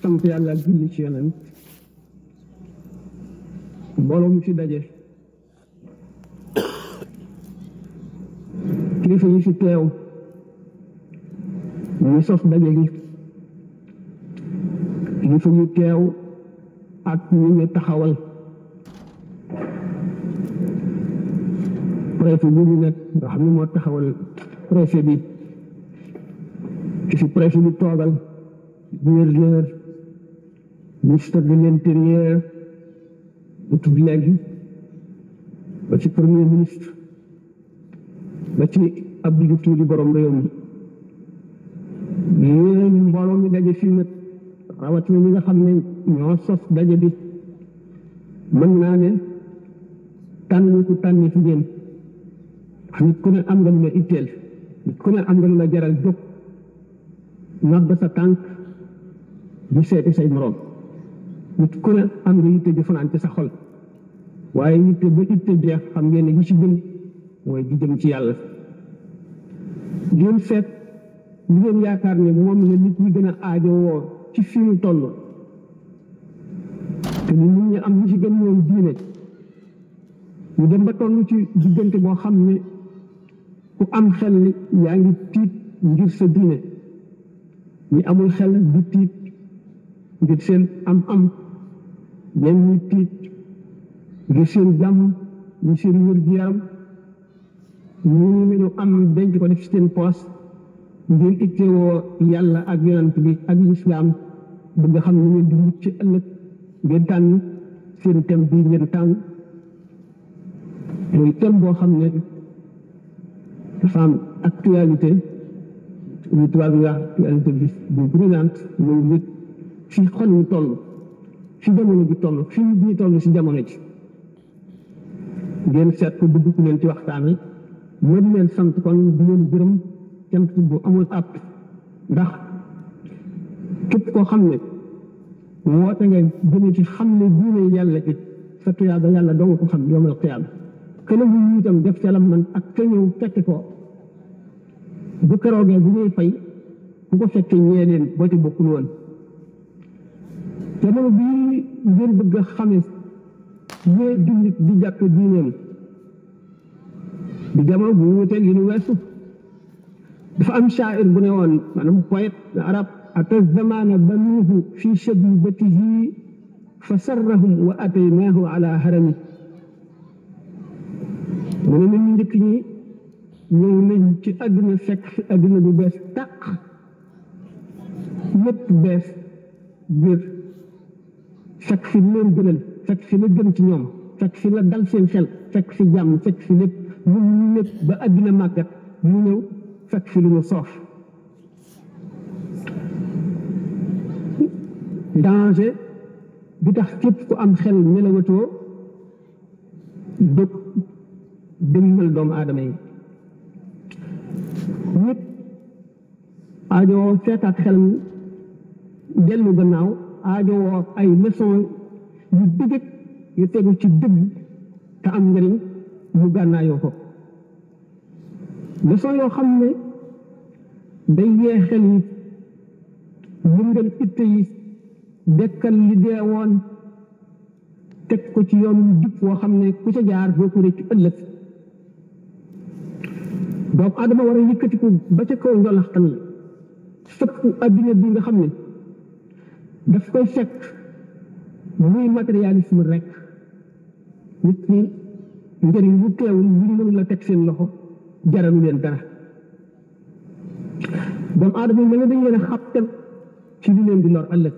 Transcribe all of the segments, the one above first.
sant yàlla ak julli ci yonent mbooloo mi fi daje kilifa yi fi teew ñu sos daje gi kilifa yu teew ak ñu ñu taxawal préfet bi ñu nekk nga xam ne moo taxawal préfet bi ki fi préfet bi toogal gouverneur ministre de l'intérieur bu tudd léegi ba ci premier ministre ba ci Abdou Diouf di borom réew mi yéen mbooloo mi daje fii nag rawatina ñi nga xam ne ñoo sos daje bi mën naa ne tànn ku tànni fi ngeen nit ku ne am nga lu la itteel nit ku ne am nga lu la jaral jóg nodd sa tànk di seeti say moroom nit ku ne am nga yitte ju fanaan ci sa xol waaye yitte ba itte jeex xam ngeen ne gi ci gën mooy di jëm ci yàlla ngeen seet li ngeen yaakaar ne moom la nit ñi gën a aajowoo ci fi mu toll te ni nit ñi am ñi ci gën mooy diine ñu dem ba toll ci diggante boo xam ne ku am xel yaa ngi tiit ngir sa diine ñi amul xel di tiit ngir seen am ñen ñi tiit ngir seen jàmm ñu seen wér gi yaram ñu am denc ko def seen poos ngeen ittewoo yàlla ak yonent bi ak lislaam bëgg nga xam ne ngeen di mucc ci ëllëg ngeen tànn seen thème bii ngeen tànn mooy thème boo xam ne dafa am actualité ñu tubaab yi wax actualité bi brûlante muy nit fi xol ñu toll fi jamono ji toll fi nit ñi toll si jamono ji ngeen seet ko dugg ku leen ci waxtaan wi moo di leen sant kon di leen gërëm cant bu amul àpp ndax képp koo xam ne woote nga jëme ci xam ne diine yàlla ci sa tuyaaba yàlla doo nga ko xam yawmal qiyaama kene bu ñu itam def ca la man ak ka ñëw fekk ko bu keroogee bu ñuy fay ku ko fekkee ñee leen boo ci bokkul woon jamono bii ngeen bëgg a xame ñee jullit di jàpp diineem di jamono bu wuteeg yi nu weesu dafa am shaa'ir bu ne woon maanaam poète arab ata zamana banuuhu fi shabibatihi fa sarrahum wa ataynaahu ala harami mu ne nit ñu njëkk ñi ñëw nañ ci àdduna fekk fi àdduna bu bees tàq lépp bees biir fekk fi leen gënal fekk fi la gën ci ñoom fekk fi la dal seen xel fekk fi jàmm fekk fi lépp mu lépp ba àdduna màggat mu ñëw fekk fi lu mu soof danger bi tax képp ku am xel nelawatoo dëkk dëmmal doomu aadama yi nit aajowoo seetaat xel mi dellu gannaaw aajowoo ay leçon yu dëgg yu tegu ci dëgg te am njëriñ mu gànnaayoo ko leçon yoo xam ne day yee xel yi yëngal itte yi dekkal li dee woon teg ko ci yoon jub woo xam ne ku ca jaar boo ko rëcc ëllëg doomu aadama war a yëkkatiku ba ca kaw njolaxtan la fekk adduna bi nga xam ne daf koy fekk muy matérialisme rek nit ñi njëriñ bu teewul ñu mënu la teg seen loxo jaralu leen dara doomu aadama yi mel ne dañ leen a xabtal ci li leen di lor ëllëg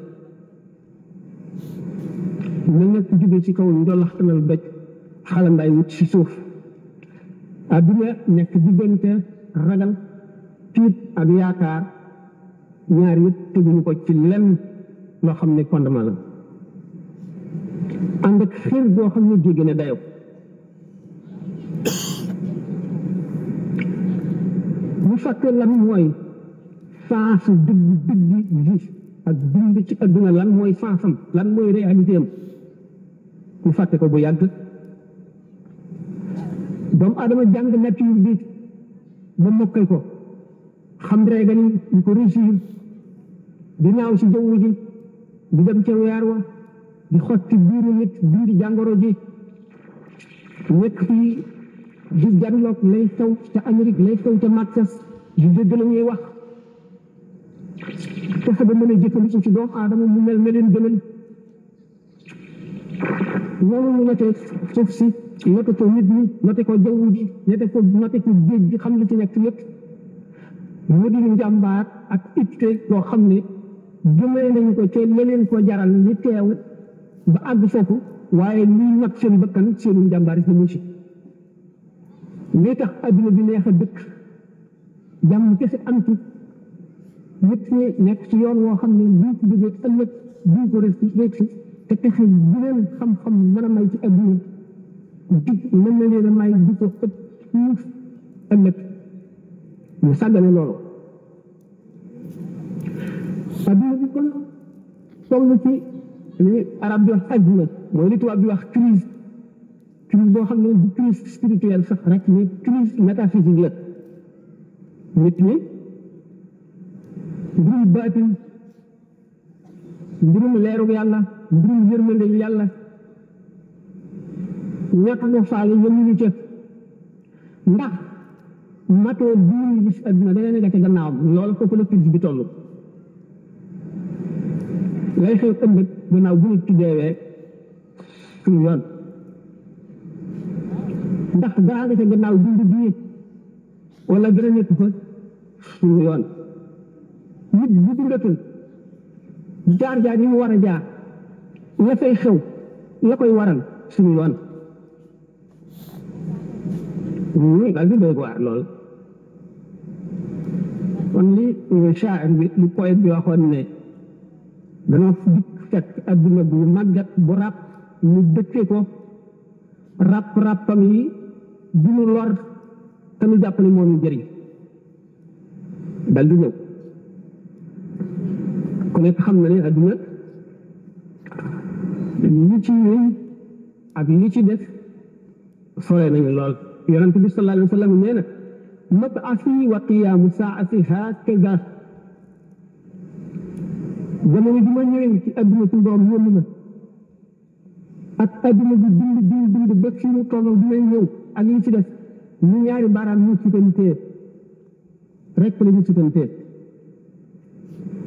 na nekk jóge ci kaw njolaxtanal doj xalandaay wut ci suuf adduna nekk diggante ragal tiit ak yaakaar ñaar yëpp teguñu ko ci lenn loo xam ne fondement la ànd ak xiir boo xam ne jéggi na dayo bu fekkee lan mooy sens dëgg ji ak dund ci adduna lan mooy sensam lan mooy réalité am mu fàtte ko bu yàgg doomu adama jàng nature bi ba mokkal ko xam régal yi ñu ko réussir di naaw si jaww ji di dem ca weer wa di xotti biiru nit dindi jàngoro ji nekk fii di janloog lay xew ca Amérique lay xew ca Texas di dégg la ñuy wax fexe ba mën a jëfandiku ci doomu aadama mu mel ne leen gënal loolu mu noté suuf si noté ko nit ñi noté ko jaww ji noté ko géej gi xam li ci nekk lépp mu di njàmbaar ak itte koo xam ne jëmee nañ ko ca la leen ko jaral li teew ba àgg foofu waaye luy nag seen bakkan seenu njàmbaar si mu si lii tax adduna bi neex a dëkk jàmm kese am ci nit ñi nekk ci yoon woo xam ne luñ ci jógee ëllëg duñ ko récci te texe bu leen xam-xam mën a may ci adduna dig mën na leen a may di ko ëpp fuuf ëllëg ñu sàggane loolu adduna bi kon toll ci li arab di wax adduna mooy li tubaab di wax crise boo xam ne du crise spirituelle sax rek mais crise métaphysique la nit ñi mbirum baatin mbirum leerug yàlla mbirum yërmande yàlla ñàkk nga faale yemuñu ca ndax matoo bii gis adduna da leen nga ca gannaawam loolu foofu la crise bi toll lay xew ëllëg gannaaw bu nit ki deewee suñu yoon ndax dara nga ca gannaaw dund bii wala dara nekk fa suñu yoon nit bu dundatul jaar-jaar yi mu war a jaar la fay xew la koy waral suñu yoon daal di doy waar lool kon li shaa'ir bi li poète bi waxoon ne dana dikk fekk adduna bu màggat bu ràpp ñu dëkkee ko ràpp-ràppam yi du ñu lor te ñu jàpp ne moo ñu jëriñ dal di ñëw ku nekk xam na ne adduna li ci wéy ak li ci def sore nañu lool yonent bi sallallahu alayhi wa sallam nee na mab'asi wa qiyaamu saa'ati haakaza jamono ji ma ñëwee ci adduna suñu borom yónni ma ak adduna bi dund ba fi mu toll dinañ ñëw ak li ci def ñu ñaari baaraam ñu sutantee rek la ñu sutantee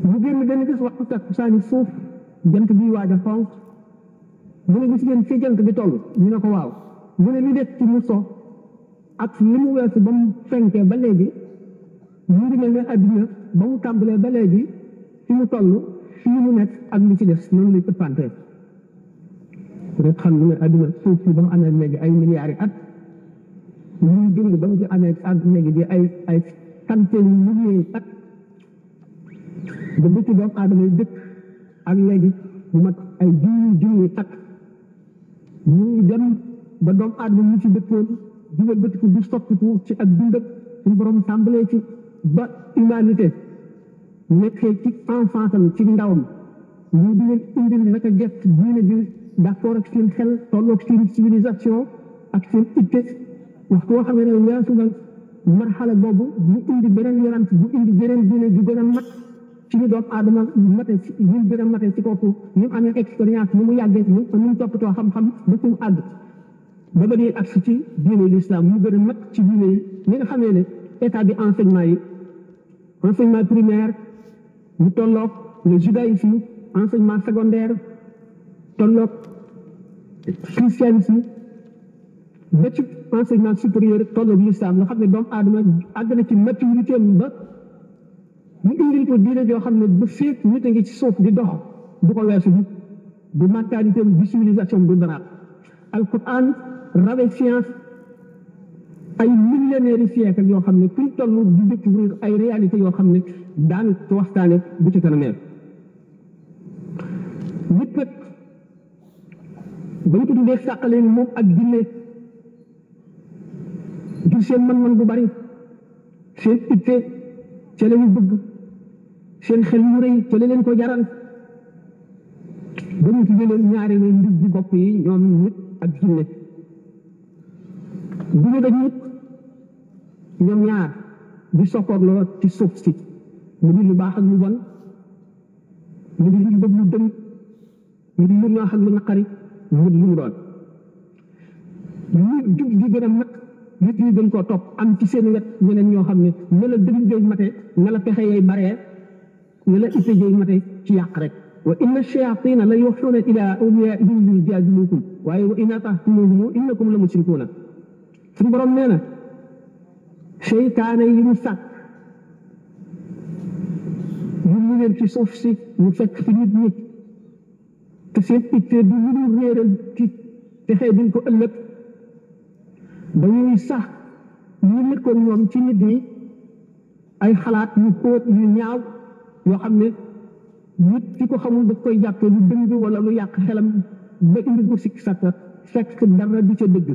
mu génn benn gis waxtu takkusaani suuf jant bi waaj a xonq mu ne gis ngeen fii jant bi toll ñu ne ko waaw mu ne li des ci mu so ak li mu weesu ba mu fenkee ba léegi mu ngi mel ne adduna ba mu tàmbalee ba léegi fi mu toll fii mu nekk ak li ci des noonu lay ëppantee rek xam ne adduna suuf si ba mu amee léegi ay milliards at ñuy dund ba mu ci amee ak léegi di ay centaine milliers at ba bu ci doomu aadama yi dëkk ak léegi bu mat ay junni at ñuy dem ba doomu aadama ñu ci dëkkoon jubal bëtiku du soppiku ci ak dundam suñu borom tàmbalee ci ba humanité nekkee ci enfance am ci ndawam ñu di leen indil naka jekk diine bi d'accord ak seen xel tolloog seen civilisation ak seen itte waxtu boo xam ne weesu nga marxala boobu ñu indi beneen yonent bu indi beneen diine ju gën a mat ci ñu doomu aadama mate ñu gën a mate ci kooku ñu amee expérience ni mu yàggee ñu mu toppatoo xam-xam ba suñu àgg ba ba dee agsi ci diine l'islam mu gën a mat ci diine yi ñi nga xamee ne état bi enseignement primaire mu tolloog le judaïsme enseignement secondaire tolloog christianisme ba ci enseignement supérieur tolloog l'islam nga xam ne doomu aadama àgg na ci maturité ba ñu indil ko diine joo xam ne ba féeg nit a ngi ci suuf di dox du ko weesu bi du mentalité du civilisation du dara alquran rawe science ay millénaires yi siècle yoo xam ne fuñ toll di découvrir ay réalités yoo xam ne daan ko waxtaane bu ci kanamee nit nag ba ñu ko tuddee sàqaleen moom ak jinne jur seen mën-mën bu bari seen itte ca la ñu bëgg seen xel mu rëy ca la leen ko jaral ba ñu tuddee leen ñaari way ndig ji bopp yi ñoom nit ak jinne duñu daj nit ñoom ñaar di sokkoorloo ci suuf si mu di lu baax ak lu bon mu di lu bëgg lu dëng mu di lu neex ak lu naqari mu di lu mu doon ñu jub gi gën a mat nit ñi gën koo topp am ci seen wet ñeneen ñoo xam ne ne la dëgg ngay mate ne la pexe yay baree ne la itte jay mate ci yàq rek wa inna shayatina la yuxuuna ila awliyaihim li yujaadilukum waaye wa in ata'tumuhum innakum la mushrikuuna suñu borom nee na seytaane yi mu sàkk ñu leen ci suuf si ñu fekk fi nit ñi te seen itte du lu dul réeral ci texee duñ ko ëllëg dañuy sax ñu nekkoon ñoom ci nit ñi ay xalaat yu xóot yu ñaaw yoo xam ne nit ki ko xamul daf koy jàppe lu dëng wala lu yàq xelam ba indi ko sikk sàkka fekk dara du ca dëgg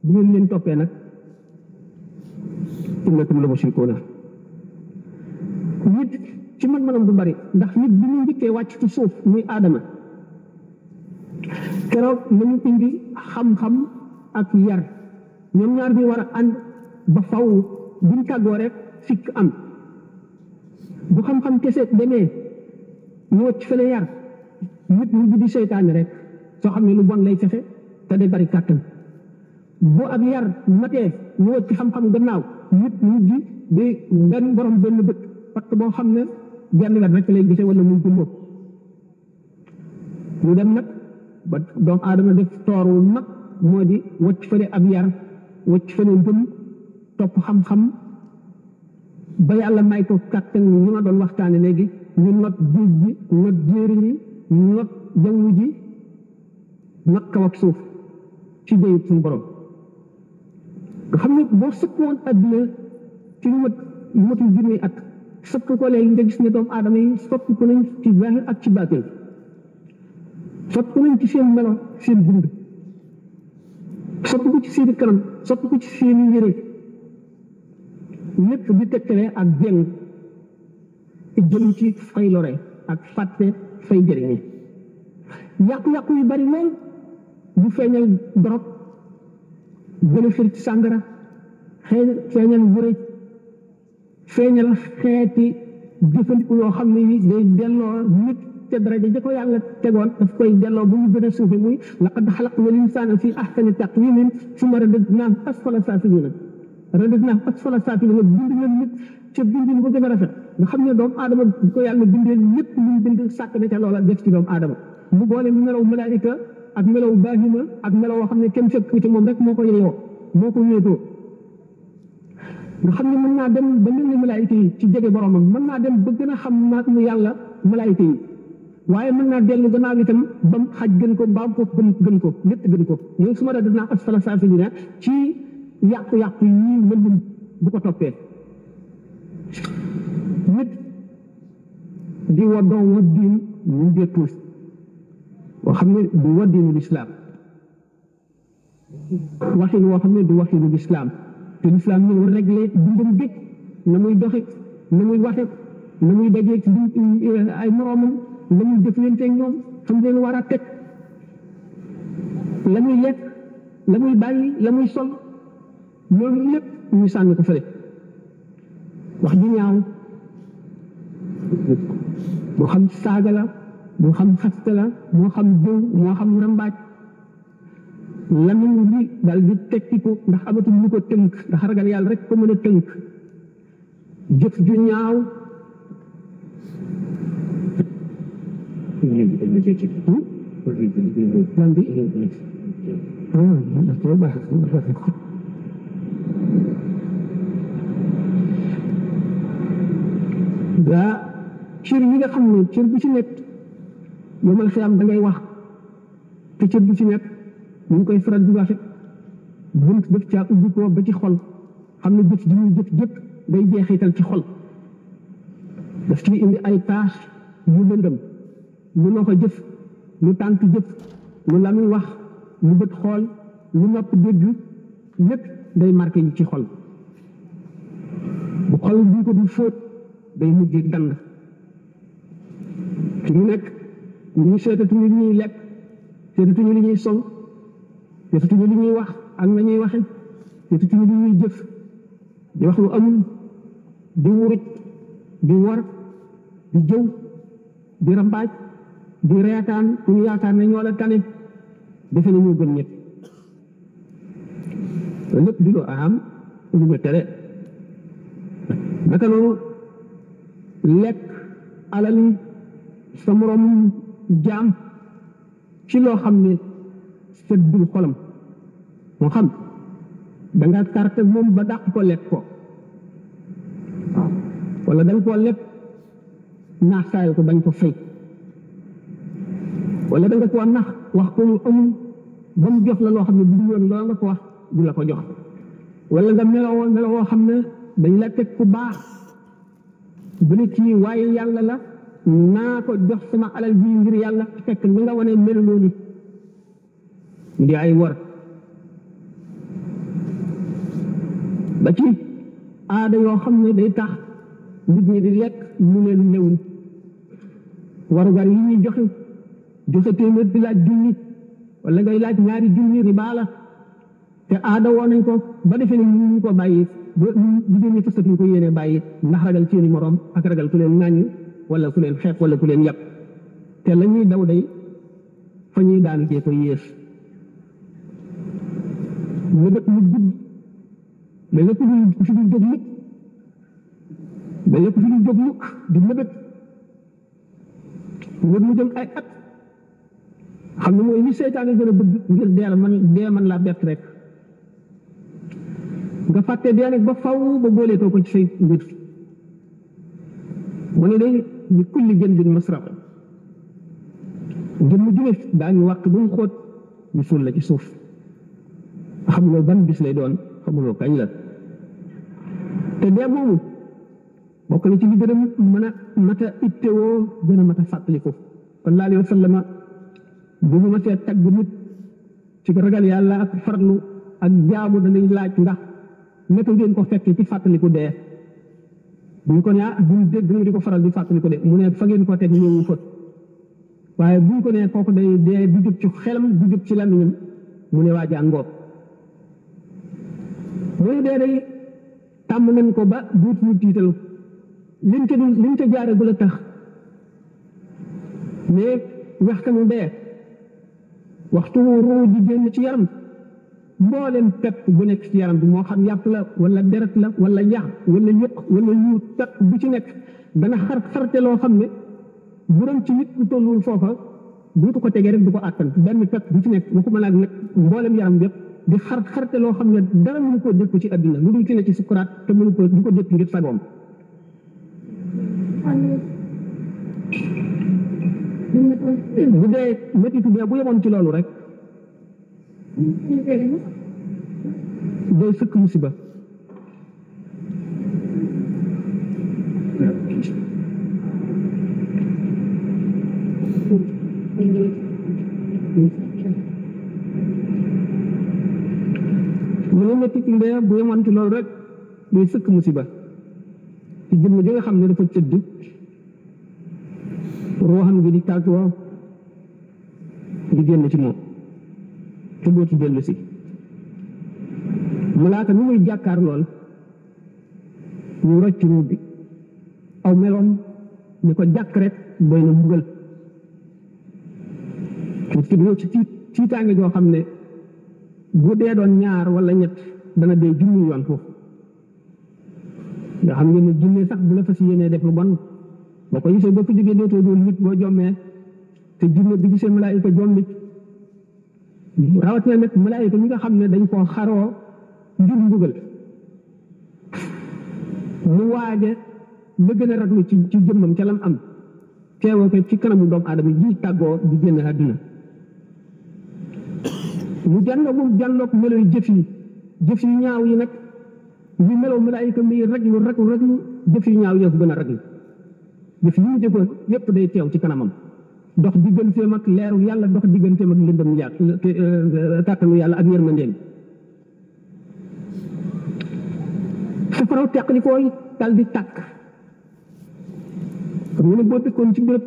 bu ngeen leen toppee nag innakum la mushrikuuna nit ci mën-mënam du bari ndax nit bi ñu njëkkee wàcc ci suuf muy aadama keroog nañu indi xam-xam ak yar ñoom ñaar bi war a ànd ba faw buñ tàggoo rek sikk am bu xam-xam kese demee ñu wacc fële yar nit ñu di seytaane rek soo xam ne lu bon lay fexe te day bari kàttan bu ak yar matee ñu wacc xam-xam gannaaw nit ñu di benn borom benn bët parce que boo xam ne genn wet rek lay gisee wala muy gumbo ñu dem nag ba doomu aadama def toor wu mag moo di wacc fële ab yar wacc fële gëm topp xam-xam ba yàlla may ko kàttan ñu ma doon waxtaane léegi ñu not géej gi not jéeri yi not jaww ji not kaw ak suuf ci béyut suñu borom nga xam ne boo sëkk woon adduna ci lu matul junni at sëkk ko léegi nga gis ne doomu aadama yi soppi ko nañ ci zahir ak ci baatin soppi ko nañ ci seen melo seen dund soppi ko ci seeni kanam soppi ko ci seeni yére lépp di tekkale ak jeng jëm ci fay lore ak fàtte fay jëriñe yàqu-yàqu yu bari lool bu feeñal dorog gën a fir ci sàngara feeñal wërëj feeñal xeeti jëfandiku yoo xam ne yi day delloo nit te daraja ja ko yàlla tegoon daf koy delloo bu mu gën a suufe muy laqad xalaqna l-insaana fi ahsani taqwiimin summa radadnaahu asfala saafiliina bind na nit ca bindin ba gën a rafet nga xam ne doomu aadama ko yàlla bindee lépp lu mu bind sàkk na ca loola def ci doomu aadama mu boole melaw malaayika ak melaw baahima ak melaw woo xam ne kenn fekk ci moom rek moo ko yeyoo moo ko wéetoo nga xam ne mën naa dem ba mel ni malaayika yi ci jege boromam mën naa dem ba gën a xam naat mu yàlla malaayika yi waaye mën naa dellu gannaaw itam ba mu xaj gën ko mbaam ko gën ko lépp gën ko ñoom su ma daa dinaa asfala saafiliina ci yàqu-yàqu yi mën bu ko toppee nit di waddoo waddiin ñu déetuus boo xam ne du waddiinu lislaam waxin woo xam ne du waxinu lislaam te lislaam ñëw réglé dundam gépp na muy doxe na muy waxe na muy dajee ci ay moroomam la muy jëflante ak ñoom xam leen war a teg la muy lekk la muy bàyyi la muy sol loolu lépp ñu sànni ko fële wax ju ñaaw moo xam saaga la moo xam xaste la moo xam jëw moo xam rambaaj lamiñ bi dal di tekki ko ndax amatul lu ko tënk ndax ragal yàlla rek ko mën a tënk jëf ju ñaaw gaa cër yi nga xam ne cër bu ci nekk yomal xiyam da ngay wax te cër bu ci nekk ñu ngi koy faral di waxe bunt def caa ubbi ko ba ci xol xam ne jëf ji muy jëf jëpp day jeexital ci xol daf ciy indi ay tâche yu lëndëm lu loxo jëf lu tànk jëf lu lamiñ wax lu bët xool lu nopp dégg lépp day marqué yi ci xol bu xol bi ko du fóot day mujj dand fi mu nekk ñu seetatuñu li ñuy lekk seetatuñu li ñuy sol seetatuñu li ñuy wax ak na ñuy waxe seetatuñu li ñuy jëf di wax lu amul di wuruj di war di jëw di rambaaj di reetaan ku ñu yaakaar ne ñoo la tane defe ne ñoo gën ñëpp lépp di lu am lu nga tere naka noonu lekk alali sa morom jaam ci loo xam ne seddul xolam moo xam da nga carte moom ba dàq ko lekk ko waaw wala da nga koo lekk naax saayal ko bañ ko fay wala da nga koo nax wax ko lu amul ba mu jox la loo xam ne bu yoon loo nga ko wax du la ko jox wala nga melowoo xam ne dañ la teg ku baax bu ne kii waaye yàlla la naa ko jox sama alal bii ngir yàlla fekk ni nga wane meluloo ni di ay war ba ci aada yoo xam ne day tax nit ñi di lekk mu leen newul warugar yi ñuy joxe téeméer di laaj junni wala ngay laaj ñaari junni riba la te aada woo nañ ko ba defee ne ñu ko bàyyi ba jigéen ñi fasatuñ ko yéene bàyyi ndax ragal seeni moroom ak ragal ku leen ŋàññ wala ku leen xeex wala ku leen yàpp te la ñuy daw day fa ñuy daan kee ko yées mébét mu gudd mais lépp fi du jóg mukk mais lépp fi du jóg mukk di mébét mu jëm ay at xam ne mooy li seytaane gën a bëgg ngir dee man laa bett rek nga fàtte dee nag ba faw ba booleetoo ko ci say mbir mu ne day ni kulli jëndin masraq jëmm juge daañu wàq bu mu xóot ñu suul la ci suuf xamuloo ban bis lay doon xamuloo kañ la te dee moomu bokk na ci li gën a mën a mat a ittewoo gën a mat a fàttaliku sallallahu alayhi wa sallam bu mu ma see tagg nit ci ragal yàlla ak farlu ak jaamu danañ laaj ndax naka ngeen ko fekk ci fàttaliku dee buñ ko ne buñ dégg ñu di ko faral di fàttaliku dee mu ne fa ngeen ko teg ñëwu fa waaye buñ ko ne kooku day dee du jub ci xelam du jub ci lamiñam mu ne waa jàngoo mooy dee day tàmm nañ ko ba duut ñu tiital liñ ca jaare bu la tax mais waxtanu dee waxtu ruu ji génn ci yaram mbooleem pepp bu nekk ci yaram bi moo xam yàpp la wala deret la wala yax wala yëq wala yu pepp bu ci nekk dana xarte loo xam ne bu doon ci nit bu tollul foofa bu ko tegee rek du ko àttan benn pepp bu ci nekk waxuma laa nag mbooleem yaram yëpp di xarte loo xam ne dara mënu ko dëkk ci àdduna lu dul ci ne ci sukuraat te mënu ko du ko dëkk ngir sagoom bu dee métitu bi bu yemoon ci loolu rek doy sëkk musiba mu ne métitu bi bu yemoon ci loolu rek doy sëkk musiba ci jëmm ji nga xam ne dafa tëdd ruuxam gi di tàggoo di génn ci moom te dootu dellu si malaaka mi muy jàkkaar lool ñu rocc ruub bi aw meloom ni ko jàkk rek doy na mbugal ci doo ci tiitaange joo xam ne bu dee doon ñaar wala ñett dana dee junni yoon foofu nga xam ngeen ne junne sax bu la fas yéenee def lu bon boo ko gisee boo ko jógee dootoo doon nit boo jommee te junne bi gisee malaayika jommit rawatina nag malaayika ñi nga xam ne dañ koo xaroo ngir mbugal mu waaje la gën a raglu ci jëmmam ca lam am teewoo ko ci kanamu doomu aadama ji tàggoo di génn àdduna mu jànloog meloy jëf yi ñaaw yi nag ñu meloo malaayika mi raglu jëf yi ñaaw yëf gën a raglu jëf yi mu jëfoon yépp day teew ci kanamam dox digganteem ak leeru yàlla dox digganteem ak lëndëm kàttanu yàlla ak yërmandeem safaraw teqli koy dal di tàkk xam nga ne boo dëkkoon ci béréb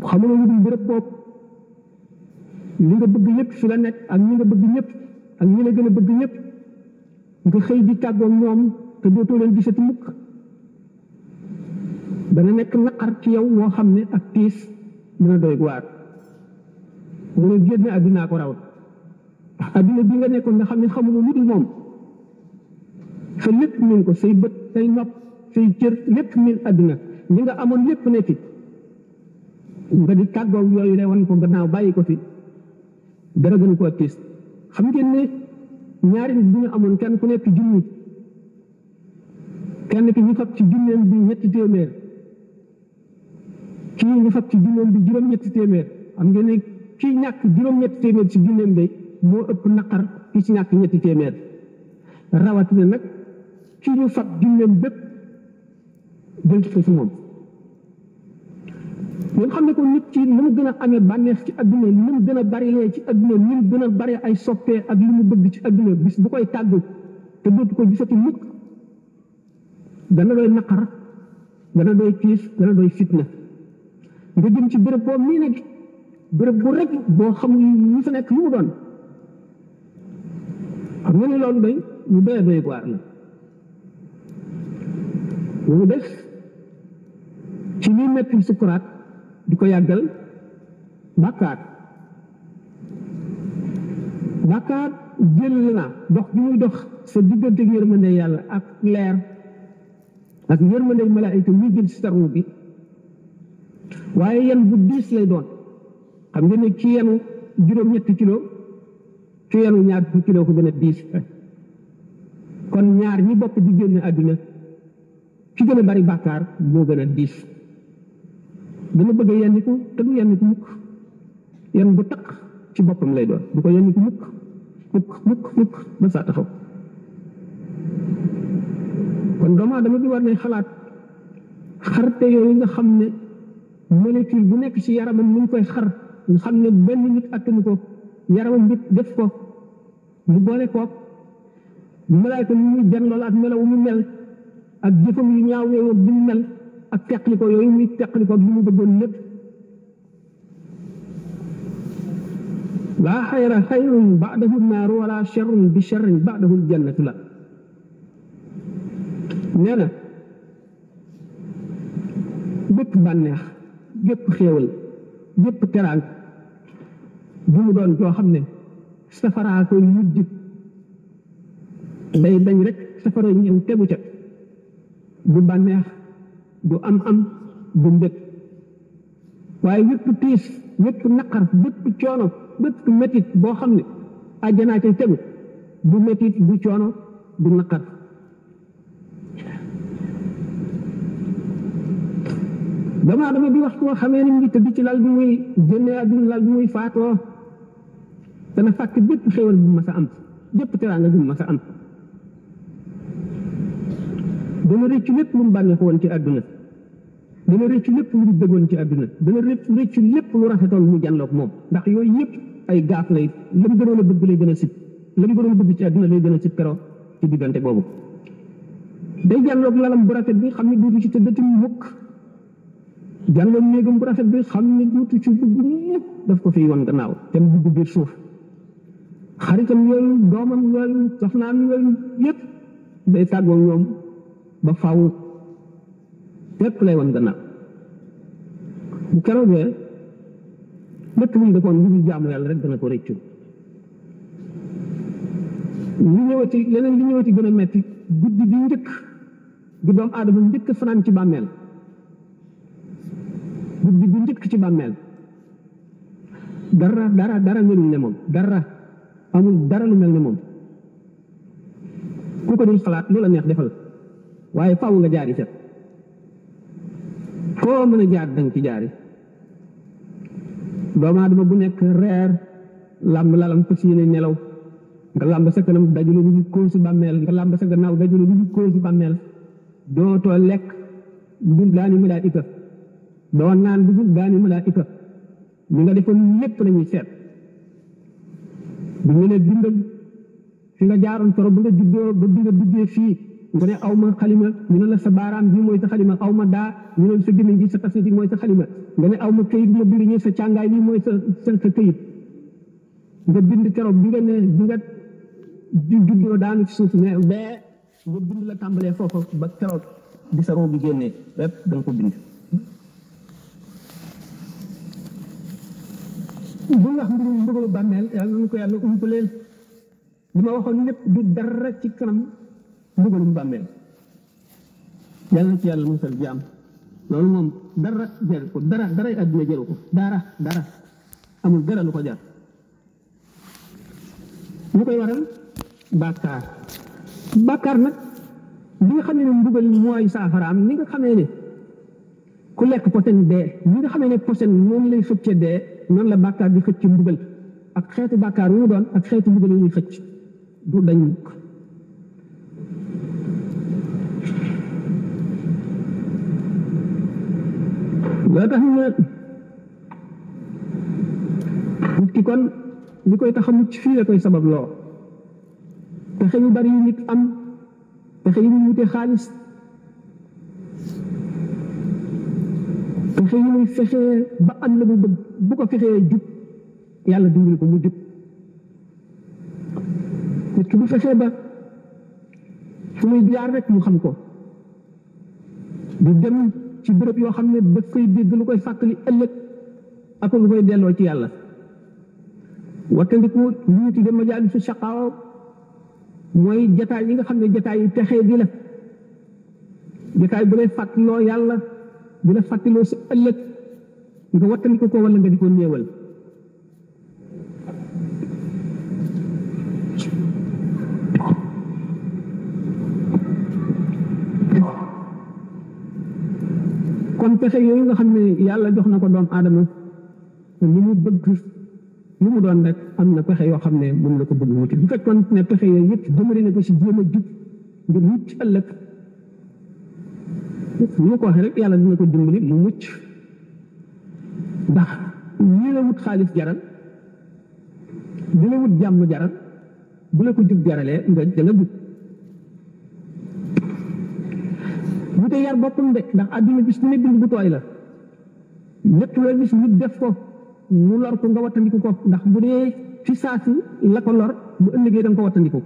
xamuloo lu dul béréb boobu li nga bëgg yëpp fi la nekk ak ñi nga bëgg ñëpp ak ñi la gën a bëgg ñëpp nga xëy di tàggoog ñoom te dootoo leen gisati mukk dana nekk naqar ci yow moo xam ne ak tiis dina doy waar mu ne génn àddinaa ko raw ndax àddina bi nga nekkoon nga xam ne xamuloo lu dul moom sa lépp min ko say bët say nopp say cër lépp min àddina li nga amoon lépp ne fi nga di tàggoo yooyu de wan ko gannaaw bàyyi ko fi dara gën koo tiis xam ngeen ne ñaari nit bu ñu amoon kenn ku nekk junni kenn ki ñu fab ci junneem bi ñetti téeméer kii ñu fab ci junneem bi juróom-ñetti téeméer xam ngeen ne kii ñàkk juróom-ñetti téeméer ci junneem day moo ëpp naqar ki ci ñàkk ñetti téeméer rawatina nag kii ñu fab junneem bépp jël ko ci moom ñun xam ne ko nit ci ni mu gën a amee bànneex ci adduna ni mu gën a barilee ci adduna ni mu gën a bari ay soppee ak li mu bëgg ci adduna bis bu koy tàggu te dootu ko gisati mukk dana doy naqar dana doy tiis dana doy fitna nga jëm ci béréb boo mii nag béréb bu rek boo xam ñu fa nekk lu mu doon xam nga ne loolu day ñu doy doy waar la mu def ci liy metti sukuraat di ko yàggal bàkkaar jël na dox bi muy dox sa diggante yërmande yàlla ak leer ak yërmande malaayika muy jël si sarwu bi waaye yan bu diis lay doon xam nga ne ki yenu juróom-ñetti kilo ki yenu ñaar fukki kilo ko gën a diis kon ñaar ñi bokk di génn àdduna ki gën a bari bàkkaar moo gën a diis dana bëgg a yenniku te du yenniku mukk yenn bu taq ci boppam lay doon du ko yenniku mukk ba saa taxaw kon doomu aadama bi war nay xalaat xarte yooyu nga xam ne molécule bu nekk ci yaramam mu ngi koy xar nga xam ne benn nit attanu ko yaramam nit def ko mu boole ko malaayka mu muy jan loolu ak melaw mu mel ak jëfam yu ñaaw yooyu bi mu mel ak teqliko yooyu muy teqliko ak li mu bëggoon lépp laa xayra xayrun baadahu naaru wala charrun bi charrin baadahu ljannatu la nee na bépp bànneex bépp xéewal bépp teraang bu mu doon joo xam ne safaraa koy mujj day dañ rek safara ñëw tegu ca du bànneex du am du mbëg waaye wépp tiis wépp naqar bépp coono bépp métit boo xam ne àjjanaa cay tegu du métit du coono du naqar doomu aadama bi wax koo xamee ni mu ngi tëdd ci lal bi muy génnee àdduna lal bi muy faatoo dana fàkk bépp xéwal bu mas a am bépp teraanga bu mas a am dana rëccu lépp lu mu bànneexu woon ci àdduna dana rëccu lépp lu mu dëggoon ci àdduna dana rëccu lépp lu rafetoon mu jànloog moom ndax yooyu yëpp ay gaaf lay lam gënoon a bëgg lay gën a sib lam gënoon a bëgg ci àdduna lay gën a sib keroog ci diggante boobu day jànloog lalam bu rafet bi xam ne duutu ci tëddati mukk jànloog néegam bu rafet bi xam ne duutu ci dugg ñëpp daf ko fiy woon gannaaw te mu dugg biir suuf xaritam yooyu doomam yooyu soxnaam yooyu yëpp day tàggoo ñoom ba faaw lépp lay woon gannaaw bu keroogee lépp lu ñu defoon lu ñu jaamu yàlla rek dana ko rëccu li ñëwati leneen li ñëwati gën a metti guddi bi njëkk bi doomu aadama njëkk fanaan ci bàmmeel guddi bi njëkk ci bàmmeel dara melul ne moom dara amul dara lu mel ne moom ku ko dul xalaat lu la neex defal waaye faaw nga jaari ca foo mën a jaar danga ci jaari doomu aadama bu nekk reer làmb lalam fas yéene nelaw nga làmb sa kanam dajule lu dul kóosu bàmmeel nga làmb sa gannaaw dajule lu dul kóosu bàmmeel dootoo lekk lu dul daani malaayika doo naan lu dul daani malaayika li nga defoon lépp lañuy seet bu ñu ne bindal fi nga jaaroon soro ba nga juddoo ba bi nga duggee fii nga ne aw ma xalima ñu ne la sa baaraam bi mooy sa xalima aw ma daa ñu ne sa gémmiñ gi sa tafsir bi mooy sa xalima nga ne aw ma këyit ma bind ñu sa càngaay bi mooy sa këyit nga bind keroog bi nga ne bi nga juddoo daanu ci suuf ne bee nga bind la tàmbalee foofu ba keroog di sa roo bi génnee lépp da nga ko bind bu nga xam ne mbugalu bàmmeel yàlla nañu ko yàlla umpaleel li ma waxoon lépp du dara ci kanam mbugalum bàmmeel yàlla na ci yàlla musal jaam loolu moom dara jaru ko daray àdduna jaru ko dara amul dara lu ko jar lu koy waral bàkkaar nag li nga xamee ne mbugal mooy saafaraam ni nga xamee ne ku lekk posen dee ni nga xamee ne posen noonu lay xëcce dee noonu la bàkkaar di xëcc mbugal ak xeetu bàkkaar wu mu doon ak xeetu mbugal yu ñuy xëcc du dañ mukk loo tax ne nit ki kon li koy tax a mucc fii la koy sabab loo pexe yu bari yu nit am pexe yu muy wute xaalis pexe yu muy fexee ba am la mu bëgg bu ko fexee jub yàlla dimbali ko mu jub nit ki bu fexee ba fu muy jaar rek mu xam ko di dem ci béréb yoo xam ne daf koy dégg lu koy fàttali ëllëg ak lu koy delloo ci yàlla wattandiku li ñu tudde majaalisu shaqaawa mooy jataay yi nga xam ne jataay yi texee di la jataay bu lay fàttaloo yàlla di la fàttaloo sa ëllëg nga wattandiku ko wala nga di ko néewal kon pexe yooyu nga xam ne yàlla jox na ko doomu aadama li mu bëgg lu mu doon rek am na pexe yoo xam ne moom la ko bëgg wuti bu fekkoon ne pexe yooyu yëpp jëmale na ko si jéem a jub ngir mucc ëllëg ñu ko waxee rek yàlla dina ko dimbali mu mucc ndax ñii la wut xaalis jaral di la wut jàmm jaral bu la ko jub jaralee nga da nga jub bu te yar boppam de ndax àdduna bis bu ne bind bu tooy la lépp loo gis nit def ko mu lor ko nga wattandiku ko ndax bu dee fi saasi la ko lor bu ëllëgee da nga ko wattandiku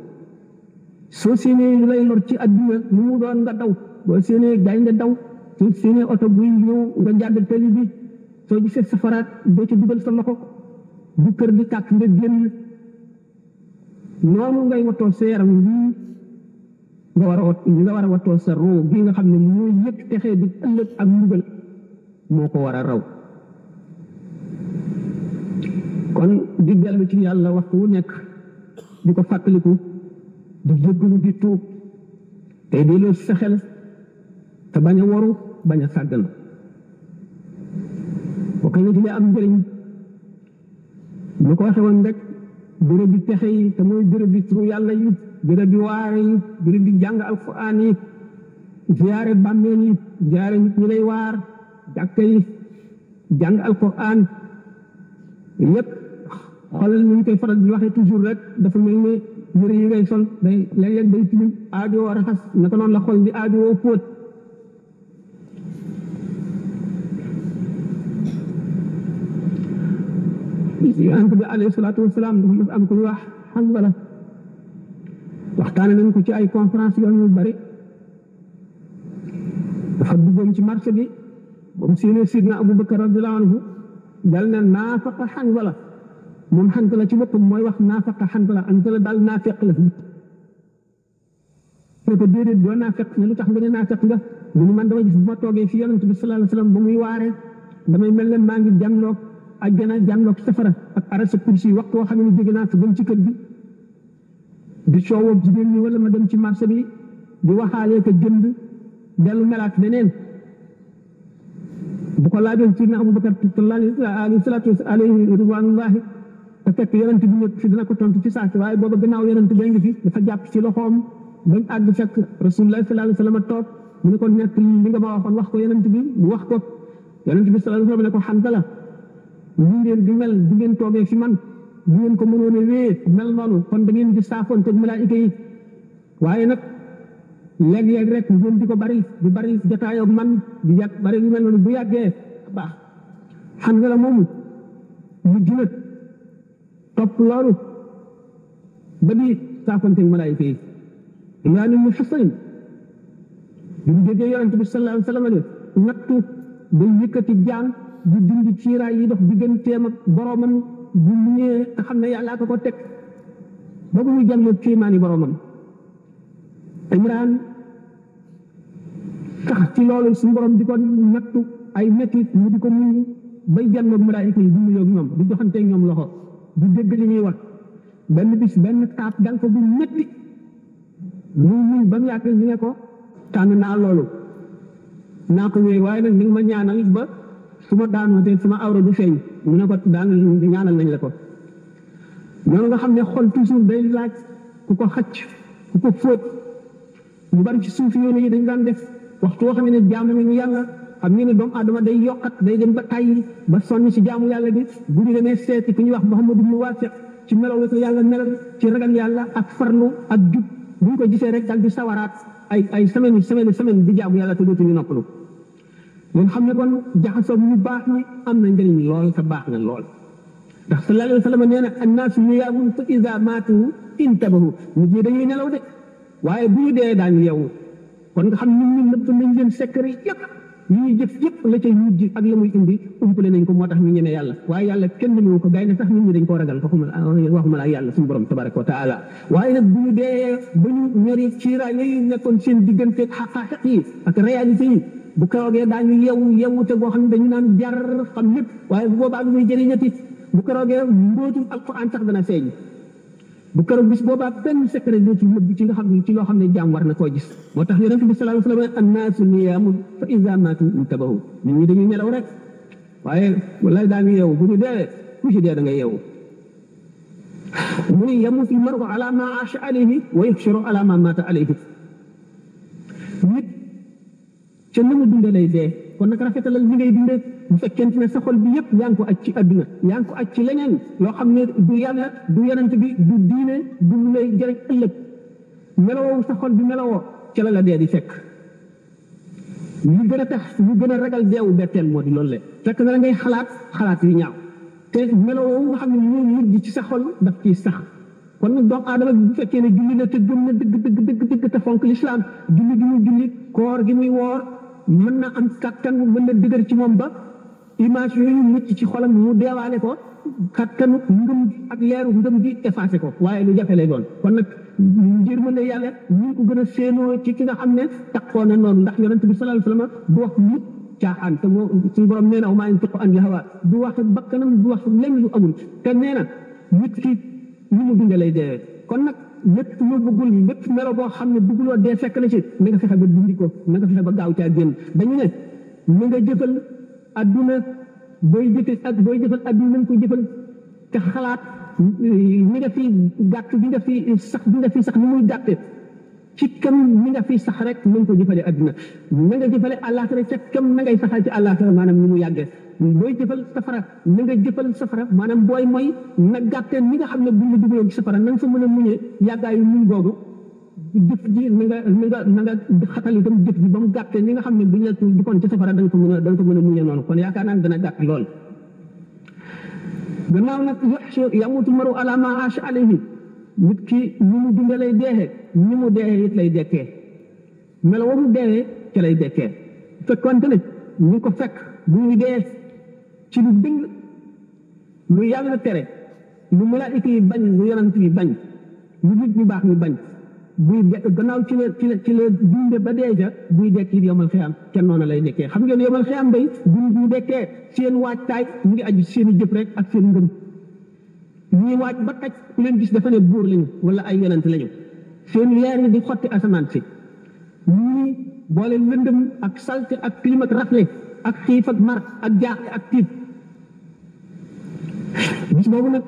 soo séenee lu lay lor ci àdduna lu mu doon nga daw boo séenee gaay nga daw soo séenee oto buy ñëw nga jàdd tali bi soo gisee safaraat doo ci dugal sa loxo bu kër di tàkk nga génn noonu ngay wattoo sa yaram lii nga war a wattoo sa roo gi nga xam ne mooy yëpp texee di ëllëg ak mbugal moo ko war a raw kon di dellu ci yàlla waxtu wu nekk di ko fàttaliku di jéggalu di tuub tey di loolu sa xel te bañ a waru bañ a sàggan boo ko ñu am njëriñ lu ko waxe woon rek béréb bi texe yi te mooy béréb bi turu yàlla yi béréb bi waare yi béréb bi jàng alquran yi ziyaare bàmmeel yi ziyaare nit ñi lay waar jàkka yi jàng alquran yépp xoolal ñu koy faral di waxee toujours rek dafa mel ne yëre yi ngay sol day léeg-léeg day tilim aajoo raxas naka noonu la xol di aajoo póot yonent bi alayhi salaatu wasalaam dafa mas am ku ñu wax Hanzala waxtaane nañ ko ci ay conférence yoon yu bari dafa duggoon ci marché bi ba mu séenee Sidna Abu Bakar radiyallahu anhu dal ne naafaqa Hanzala moom Hanzala ci boppam mooy wax naafaqa Hanzala Hanzala daal naafeq la ne ko déedéet doo naafeq ne lu tax nga ne naafeq nga mu ni man dama gis bu ma toogee fi yonent bi sallallahu alayhi wasallam ba muy waaree damay mel ne maa ngi jànloog àjjana jànloog safara ak arasa kursi waxtu woo xam ne jóge naa fi dem ci kër gi di coowoo jigéen ñi wala ma dem ci marché bi di waxaalee ko jënd dellu melaat beneen bu ko laajoon ci na Abubakar alayhi salaatu alayhi ridwanullahi te fekk yonent bi nekk fi dina ko tontu ci saasi waaye booba gannaaw yonent ba ngi fi dafa jàpp ci loxoom bañ àgg fekk rasulullah sallallahu alayhi wasallam toog mu ne ko nekk li nga ma waxoon wax ko yonent bi mu wax ko yonent bi sallallahu alayhi wasallam ne ko Hanzala ñu ngeen di mel di ngeen toogee fi man di ngeen ko mënoon a wee mel noonu kon da ngeen di saafoonte ak malaayika yi waaye nag léeg-léeg rek ngeen di ko bari jataayoo man di yàgg bari lu mel noonu bu yàggee baax Hanzala moomu mu jëlat topp loolu ba di saafoonte ak malaayika yi Imraan ibn Husayn bi mu déggee yonent bi sallallahu alayhi wa sallam nattu day yëkkati jaan di dindi ciiraay yi dox digganteem ak boromam bu mu ñëwee nga xam ne yàllaa ko teg ba bu muy jàngee kéemaani boromam. Imraan tax ci loolu suñu borom di ko nattu ay mettit mu di ko muñ bay jànnoog malaayika yi di nuyoo ñoom di joxanteeg ñoom loxo di dégg li ñuy wax benn bis benn taat dal ko bu metti muy muñ ba mu yàgg ñu ne ko tànn naa loolu naa ko wéy waaye nag ni nga ma ñaanal ba su ma daanoo te sama awra du feeñ mu ne ko daan ñaanal nañ la ko. noonu nga xam ne xol toujours day laaj ku ko xacc ku ko fóot ñu bari ci suuf yoon yi dañ daan def waxtu woo xam ne jaamu nañu yàlla xam ngeen ne doomu aadama day yokkat day dem ba tàyyi ba sonn ci jaamu yàlla bi bu ñu demee seeti ku ñuy wax Muhammad ibn Wasiq ci melaw la ko yàlla melal ci ragal yàlla ak farlu ak jub bu ñu ko gisee rek dal di sawaraat ay semaine di jaamu yàlla te dootuñu noppalu. ngeen xam ne kon jaxasoo ñu baax ñi am na njëriñ lool te baax na lool ndax sallallahu alayhi wa sallam nee na annaasu niyaamun fa iza maatu intabahu nit ñi dañuy nelaw de waaye bu ñu dee daañu yeewu kon nga xam nit ñi nëbb nañ leen secret yëpp yi ñuy jëf yëpp la cay mujj ak la muy indi umpale nañ ko moo tax ñu ñeme yàlla waaye yàlla kenn mënu ko gaay ne sax nit ñi dañ koo ragal waxuma la yàlla suñu borom tabaraka wa taala waaye nag bu ñu dee ba ñu ñori ciira yooyu nekkoon seen digganteeg xaqaaxiq yi ak réalité yi bu keroogee daañu yeewu te boo xam ne dañu naan jar xam lépp waaye bu boobaa lu muy jëriñati bu keroogee mbootum alquran sax dana feeñ bu keroog bis boobaa benn secret dootul nëbb ci nga xam ne ci loo xam ne jaam war na koo gis moo tax yonent bi sallallahu alayhi wa sallam annaasu niyaamun fa iza maatu intabahu nit ñi dañuy nelaw rek waaye wallaay daañu yeewu bu ñu dee ku ci dee da nga yeewu mu ne yamutu l-mar'u ala ma aasha alayhi wa yuhsharu ala ma maata alayhi nit ca na mu dunde lay dee kon nag rafetalal li ngay dundee bu fekkente ne sa xol bi yëpp yaa ngi ko aj ci adduna yaa ngi ko aj ci leneen loo xam ne du yàlla du yonent bi du diine du lu lay jëriñ ëllëg melowoo sa xol bi melowoo ca la dee di fekk ñu gën a tax ñu gën a ragal deewu betteel moo di loolu le fekk na la ngay xalaat yu ñaaw te melowoo nga xam ne moo mujj ci sa xol daf ciy sax kon nag doomu aadama bi bu fekkee ne julli na te gëm na dëgg te fonk lislaam julli gi muy julli koor gi muy woor mën na am kattan mën na dëgër ci moom ba image yooyu mucc ci xolam mu deewaale ko kattanu ngëm ak leeru ngëm gi effacé ko waaye lu jafe lay doon kon nag ngir mën ne yàlla ñu ko gën a séenoo ci ki nga xam ne taxoo na noonu ndax yonent bi sallallahu alayhi wasallam du wax mukk caaxaan te moo suñu borom nee na wa maa yantiqu anil hawaa du wax bakkanam du wax lenn lu amul te nee na nit ki ñu mu dundee lay dee kon nag lépp lu bëggul lépp melo boo xam ne bëgguloo dee fekk la ci na nga fexe ba dundi ko na nga fexe ba gaaw caa génn dañu ne na nga jëfal adduna booy jëfal adduna nañ ko jëfal te xalaat mi nga fi gàtt bi nga fi sax ni muy gàtte ci kam mi nga fi sax rek nañ ko jëfale adduna na nga jëfale àllaaxira ca kam na ngay saxal ci àllaaxira maanaam ni mu yàggee booy jëfal safara na nga jëfal safara maanaam booy mooy na gàttee ni nga xam ne buñ la dugaloon ci safara na nga fa mën a muñee yàggaayu muñ googu jëf ji na nga xatal itam jëf ji ba mu gàttee ni nga xam ne buñ la duggoon ci safara da nga ko mën a muñee noonu kon yaakaar naa ne dana gàtt lool gannaaw nag yamutu maru ala ma aasha alayhi nit ki ni mu dunde lay deexee ni mu deexee it lay dekkee melo wa mu deexee ca lay dekkee fekkonte ne ñu ko fekk bu muy dee ci lu dëng lu yàlla tere lu malaayika yi bañ lu yonent yi bañ lu nit ñu baax ñu bañ buy gannaaw ci la dunde ba dee ja buy dekk it yomal xiyaam kenn noonu lay dekkee xam ngeen yomal xiyaam day bu dekkee seen waajtaay mu ngi aju seen i jëf rek ak seen ngëm ñuy waaj ba taj ku leen gis dafa ne buur lañu wala ay yonent lañu seen leer yi di xotti asamaan si ñii boole lëndëm ak salte ak tilim ak rafle ak xiif ak mar ak jaaxle ak tiit bis boobu nag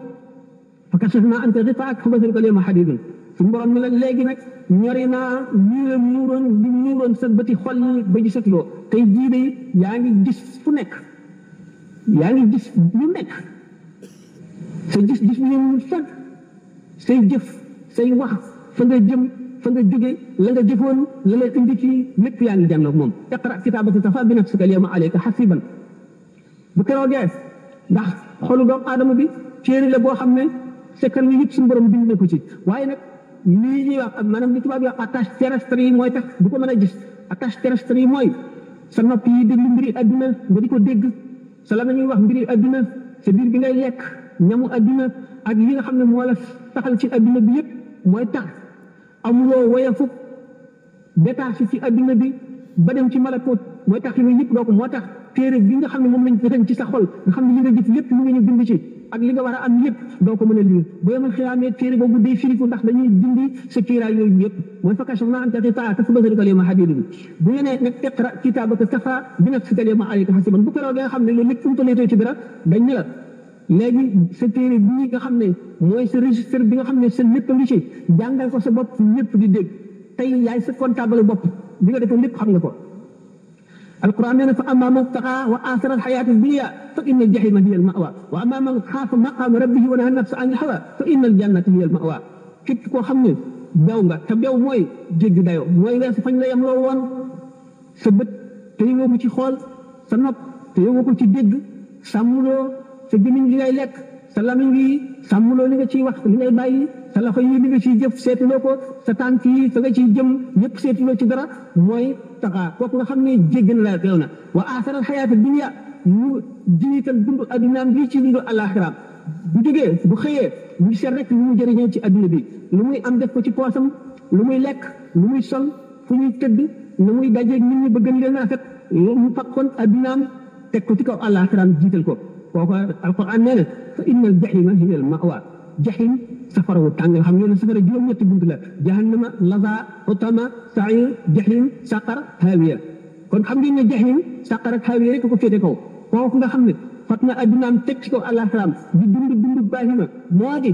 fa kashafnaa anka ghitaa'aka fa basaruka al-yawma hadiidun suñu borom mi la léegi nag ñori naa lii la muuroon sa bëti xol yi ba gisatuloo tey jii de yaa ngi gis fu nekk yaa ngi gis lu nekk sa gis bi ñu fag say jëf say wax fa nga jëm fa nga jóge la nga jëfoon la lay indi ci lépp yaa ngi jànloog moom iqra kitaabaka kafaa bi nafsika al-yawma alayka hasiiban bu keroogee ndax xolu doomu aadama bi téere la boo xam ne secret yi yëpp suñu borom bind na ko ci waaye nag lii ñuy wax maanaam li tubaab yi wax attache terrestre yi mooy tax du ko mën a gis attache terrestre yi mooy sa nopp yi déglu mbiri adduna nga di ko dégg sa la ñuy wax mbiri adduna sa biir bi ngay lekk ñamu adduna ak yi nga xam ne moo la saxal ci adduna bi yëpp mooy tax amuloo woyafuk détaché ci adduna bi ba dem ci malakoot mooy tax yooyu yëpp doo ko moo tax téere bi nga xam ne moom lañ defañ ci sa xol nga xam ne li nga jëf lépp lu nga ñu bind ci ak li nga war a am yëpp doo ko mën a lire bu yemal xiyaamee téere boobu day firiku ndax dañuy dindi sa kiiraay yooyu yëpp mooy fa kashafnaa anka ghitaa'aka fa basarika al-yawma hadiidun bu ñu nee nag iqra kitaabaka kafaa bi nafsika al-yawma alayka hasiiban bu keroog nga xam ne loolu lépp umpaletoo ci dara dañ ne la léegi sa téere bii nga xam ne mooy sa registre bi nga xam ne sa lépp ngi ci jàngal ko sa bopp ñëpp di dégg tey yaay sa comptable bopp bi nga defee lépp xam nga ko القرآن يقول فأما من ابتغى وآثر الحياة الدنيا فإن الجحيم هي المأوى وأما من خاف مقام ربه ونهى النفس عن الهوى فإن الجنة هي المأوى képp koo xam ne bew nga te bew mooy jéggi dayoo mooy weesu fañ la yem loo woon sa bët te yëngoo ko ci xool sa nopp te yëngoo ko ci dégg sàmmuloo sa gémmiñ li ngay lekk sa lamiñ yi sàmmuloo li nga ciy wax li ngay bàyyi sa loxo yi li nga ciy jëf seetuloo ko sa tànk yi fa nga ciy jëm yëpp seetuloo ci dara mooy taxaa kooku nga xam ne jéggi na la teew na wa aasaral xayaata dunya mu jiital dund addunaam bii ci dund alaxiraam bu jógee bu xëyee mu seet rek lu mu jëriñoo ci adduna bi lu muy am def ko ci poosam lu muy lekk lu muy sol fu muy tëdd lu muy dajeeg nit ñi bëgg leen rafet lu mu fakkoon addunaam teg ko ci kaw alaxiraam jiital ko kooku alquran nee na fa inna al jahima hiya al mawa jahim safara wu tàng nga xam ne safara juróom-ñetti bunt la jahannama laza utama sair jahim saqar hawiya kon xam ngeen ne jahim saqar ak hawiya rek ko féete kaw kooku nga xam ne fat na addunaam teg ci kaw alaxiraam di dund baahima moo di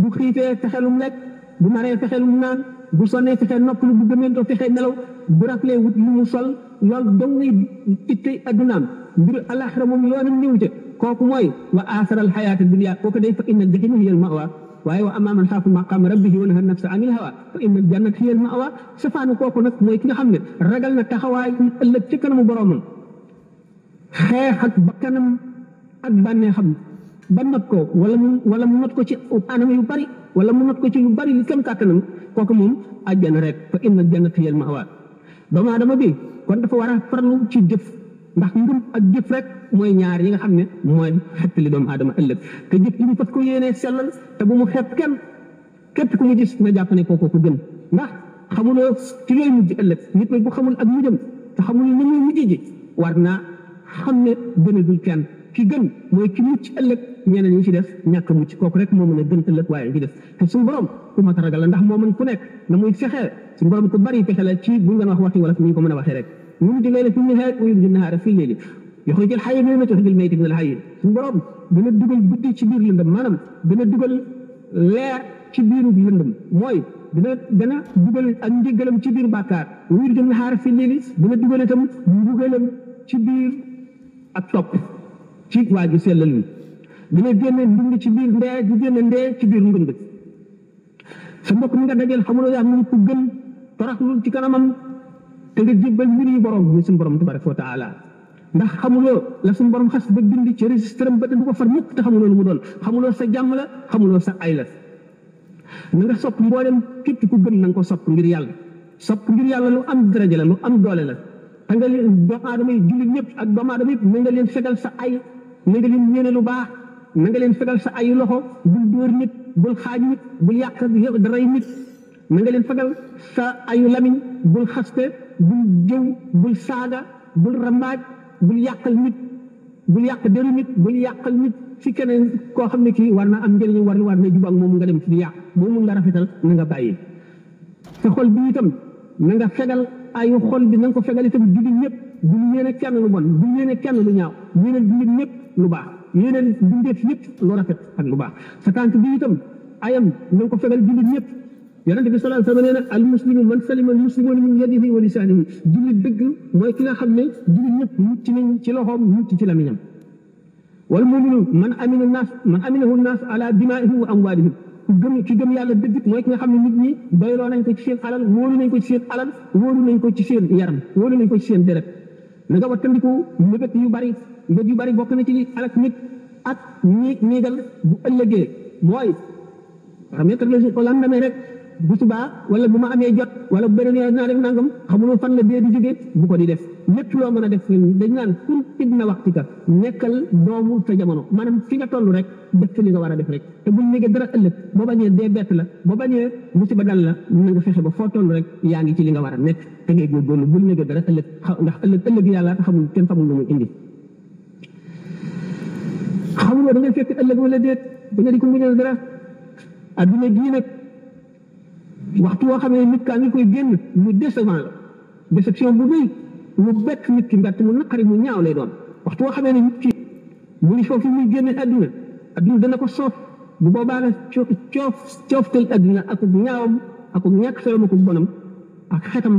bu xiifee fexelum lekk bu maree fexelum naan bu sonnee fexe noppalu bu gëmentoo fexe nelaw bu raflee wut lu mu sol loolu dong ngay ittey addunaam mbiru alaxira moom yoonam ñëw ca kooku mooy wa aasara al xayaata dunya kooku day fa inna al jahima hiya al mawa waaye wa amma man xaafa maqaama rabbihi wa naha nafsa anil hawa fa inna al jannata hiya al mawa safaanu kooku nag mooy ki nga xam ne ragal na taxawaay ëllëg ci kanamu boroomam xeex ak bakkanam ak bànneexam ba not ko wala mu not ko ci anam yu bari wala mu not ko ci lu bari li kam kàttanam kooku moom àjjana rek fa inna al jannata hiya al mawa doomu aadama bi kon dafa war a farlu ci jëf ndax ngëm ak jëf rek mooy ñaar yi nga xam ne mooy xettali doomu aadama ëllëg te jëf ji mu fas ko yéenee sellal te bu mu xeeb kenn képp ku mu gis nga jàpp ne kooku ko gën ndax xamuloo ci looy mujj ëllëg nit nag bu xamul ak mujjam te xamul ni muy mujj ji war naa xam ne gënagul kenn ki gën mooy ki mucc ëllëg ñeneen ñi ci def ñàkk mucc kooku rek moo mën a gën ëllëg waaye ci def te suñu borom ku mat a ragal la ndax moo mën ku nekk na muy fexee suñu borom ku bari fexe la ci buñ doon wax waxi wala fi ñu ko mën a waxee rek yuliju layla fi nahaar wa yuliju nahaara fi layli yuxrijul hayya mina al-mayyiti wa yuxrijul mayyita mina al-hayyi suñu borom dana dugal guddi ci biir lëndëm maanaam dana dugal leer ci biiru lëndëm mooy dana dugal ak njëgalam ci biir bàkkaar wa yuliju nahaara fi layli dana dugal itam mbugalam ci biir ak topp ci waa ji sellal wi dina génne ndund ci biir ndee di génne ndee ci biir ndund sa mbokk mi nga dajeel xamuloo yaa mu ko gën toroxlul ci kanamam te nga jébbal mbir yi borom bi suñu borom tabaraka wa taala ndax xamuloo la suñu borom xas ba bind ci registre ba te du ko far mukk te xamuloo lu mu doon xamuloo sa jàmm la xamuloo sa ay la na nga sopp mboolem képp ku gën na nga ko sopp ngir yàlla sopp ngir yàlla lu am daraja la lu am doole la te nga leen doomu aadama yi jullit ñëpp ak doomu aadama yëpp na nga leen fegal sa ay na nga leen yéene lu baax na nga leen fegal sa ayu loxo bul dóor nit bul xaaj nit bul yàq daray nit na nga leen fegal sa ayu lamiñ bul xaste bul jëw bul saaga bul rambaaj bul yàqal nit bul yàq deru nit bul yàqal nit si keneen koo xam ne kii war na am njëriñ war na jub ak moom nga dem di yàq moom mun la rafetal na nga bàyyi sa xol bi itam na nga fegal ayu xol bi na nga ko fegal itam jullit ñëpp bul yéene kenn lu bon bul yéene kenn lu ñaaw yéene jullit ñëpp lu baax yéene bindeef ñëpp lu rafet ak lu baax sa tànk bi itam ayam na nga ko fegal jullit ñëpp yonente bi sallallahu alayhi wa sallam nee na al muslimu man salima al muslimuna min yadihi wa lisanihi jullit dëgg mooy ki nga xam ne jullit ñëpp mucc nañ ci loxoom mucc ci lamiñam wal muminu man aminahu naas ala dimaihim wa amwalihim ki gëm yàlla dëgg mooy ki nga xam ne nit ñi doyloo nañ ko ci seen alal wóolu nañ ko ci seen alal wóolu nañ ko ci seen yaram wóolu nañ ko ci seen deret na nga wattandiku mbébét yu bari bokk na ci alak nit ak ñiigal bu ëllëgee mooy remettre les au lendemain rek bu subaa wala bu ma amee jot wala bu beneen yoon dinaa def nangam xamuloo fan la dee di jógee bu ko di def lépp loo mën a def dañ naan kun ibna waxtika nekkal doomu sa jamono maanaam fi nga toll rek def li nga war a def rek te buñ nekkee dara ëllëg boo bañee dee bett la boo bañee musiba dal la na nga fexe ba foo toll rek yaa ngi ci li nga war a nekk te ngay góorgóorlu buñ nekkee dara ëllëg ndax ëllëg yàlla te xamul kenn xamul lu muy indi xamuloo da ngay fekk ëllëg wala déet da nga di ko muñal dara adduna jii nag waxtu woo xamee nit kaa ngi koy génn lu décevant la déception bu rëy lu bett nit ki mbett mu naqari mu ñaaw lay doon waxtu woo xamee ne nit ki mu ngi foofu muy génne adduna dana ko soof bu boobaa la cooftal adduna ak ñaawam ak ñàkk solo ma ko bonam ak xetam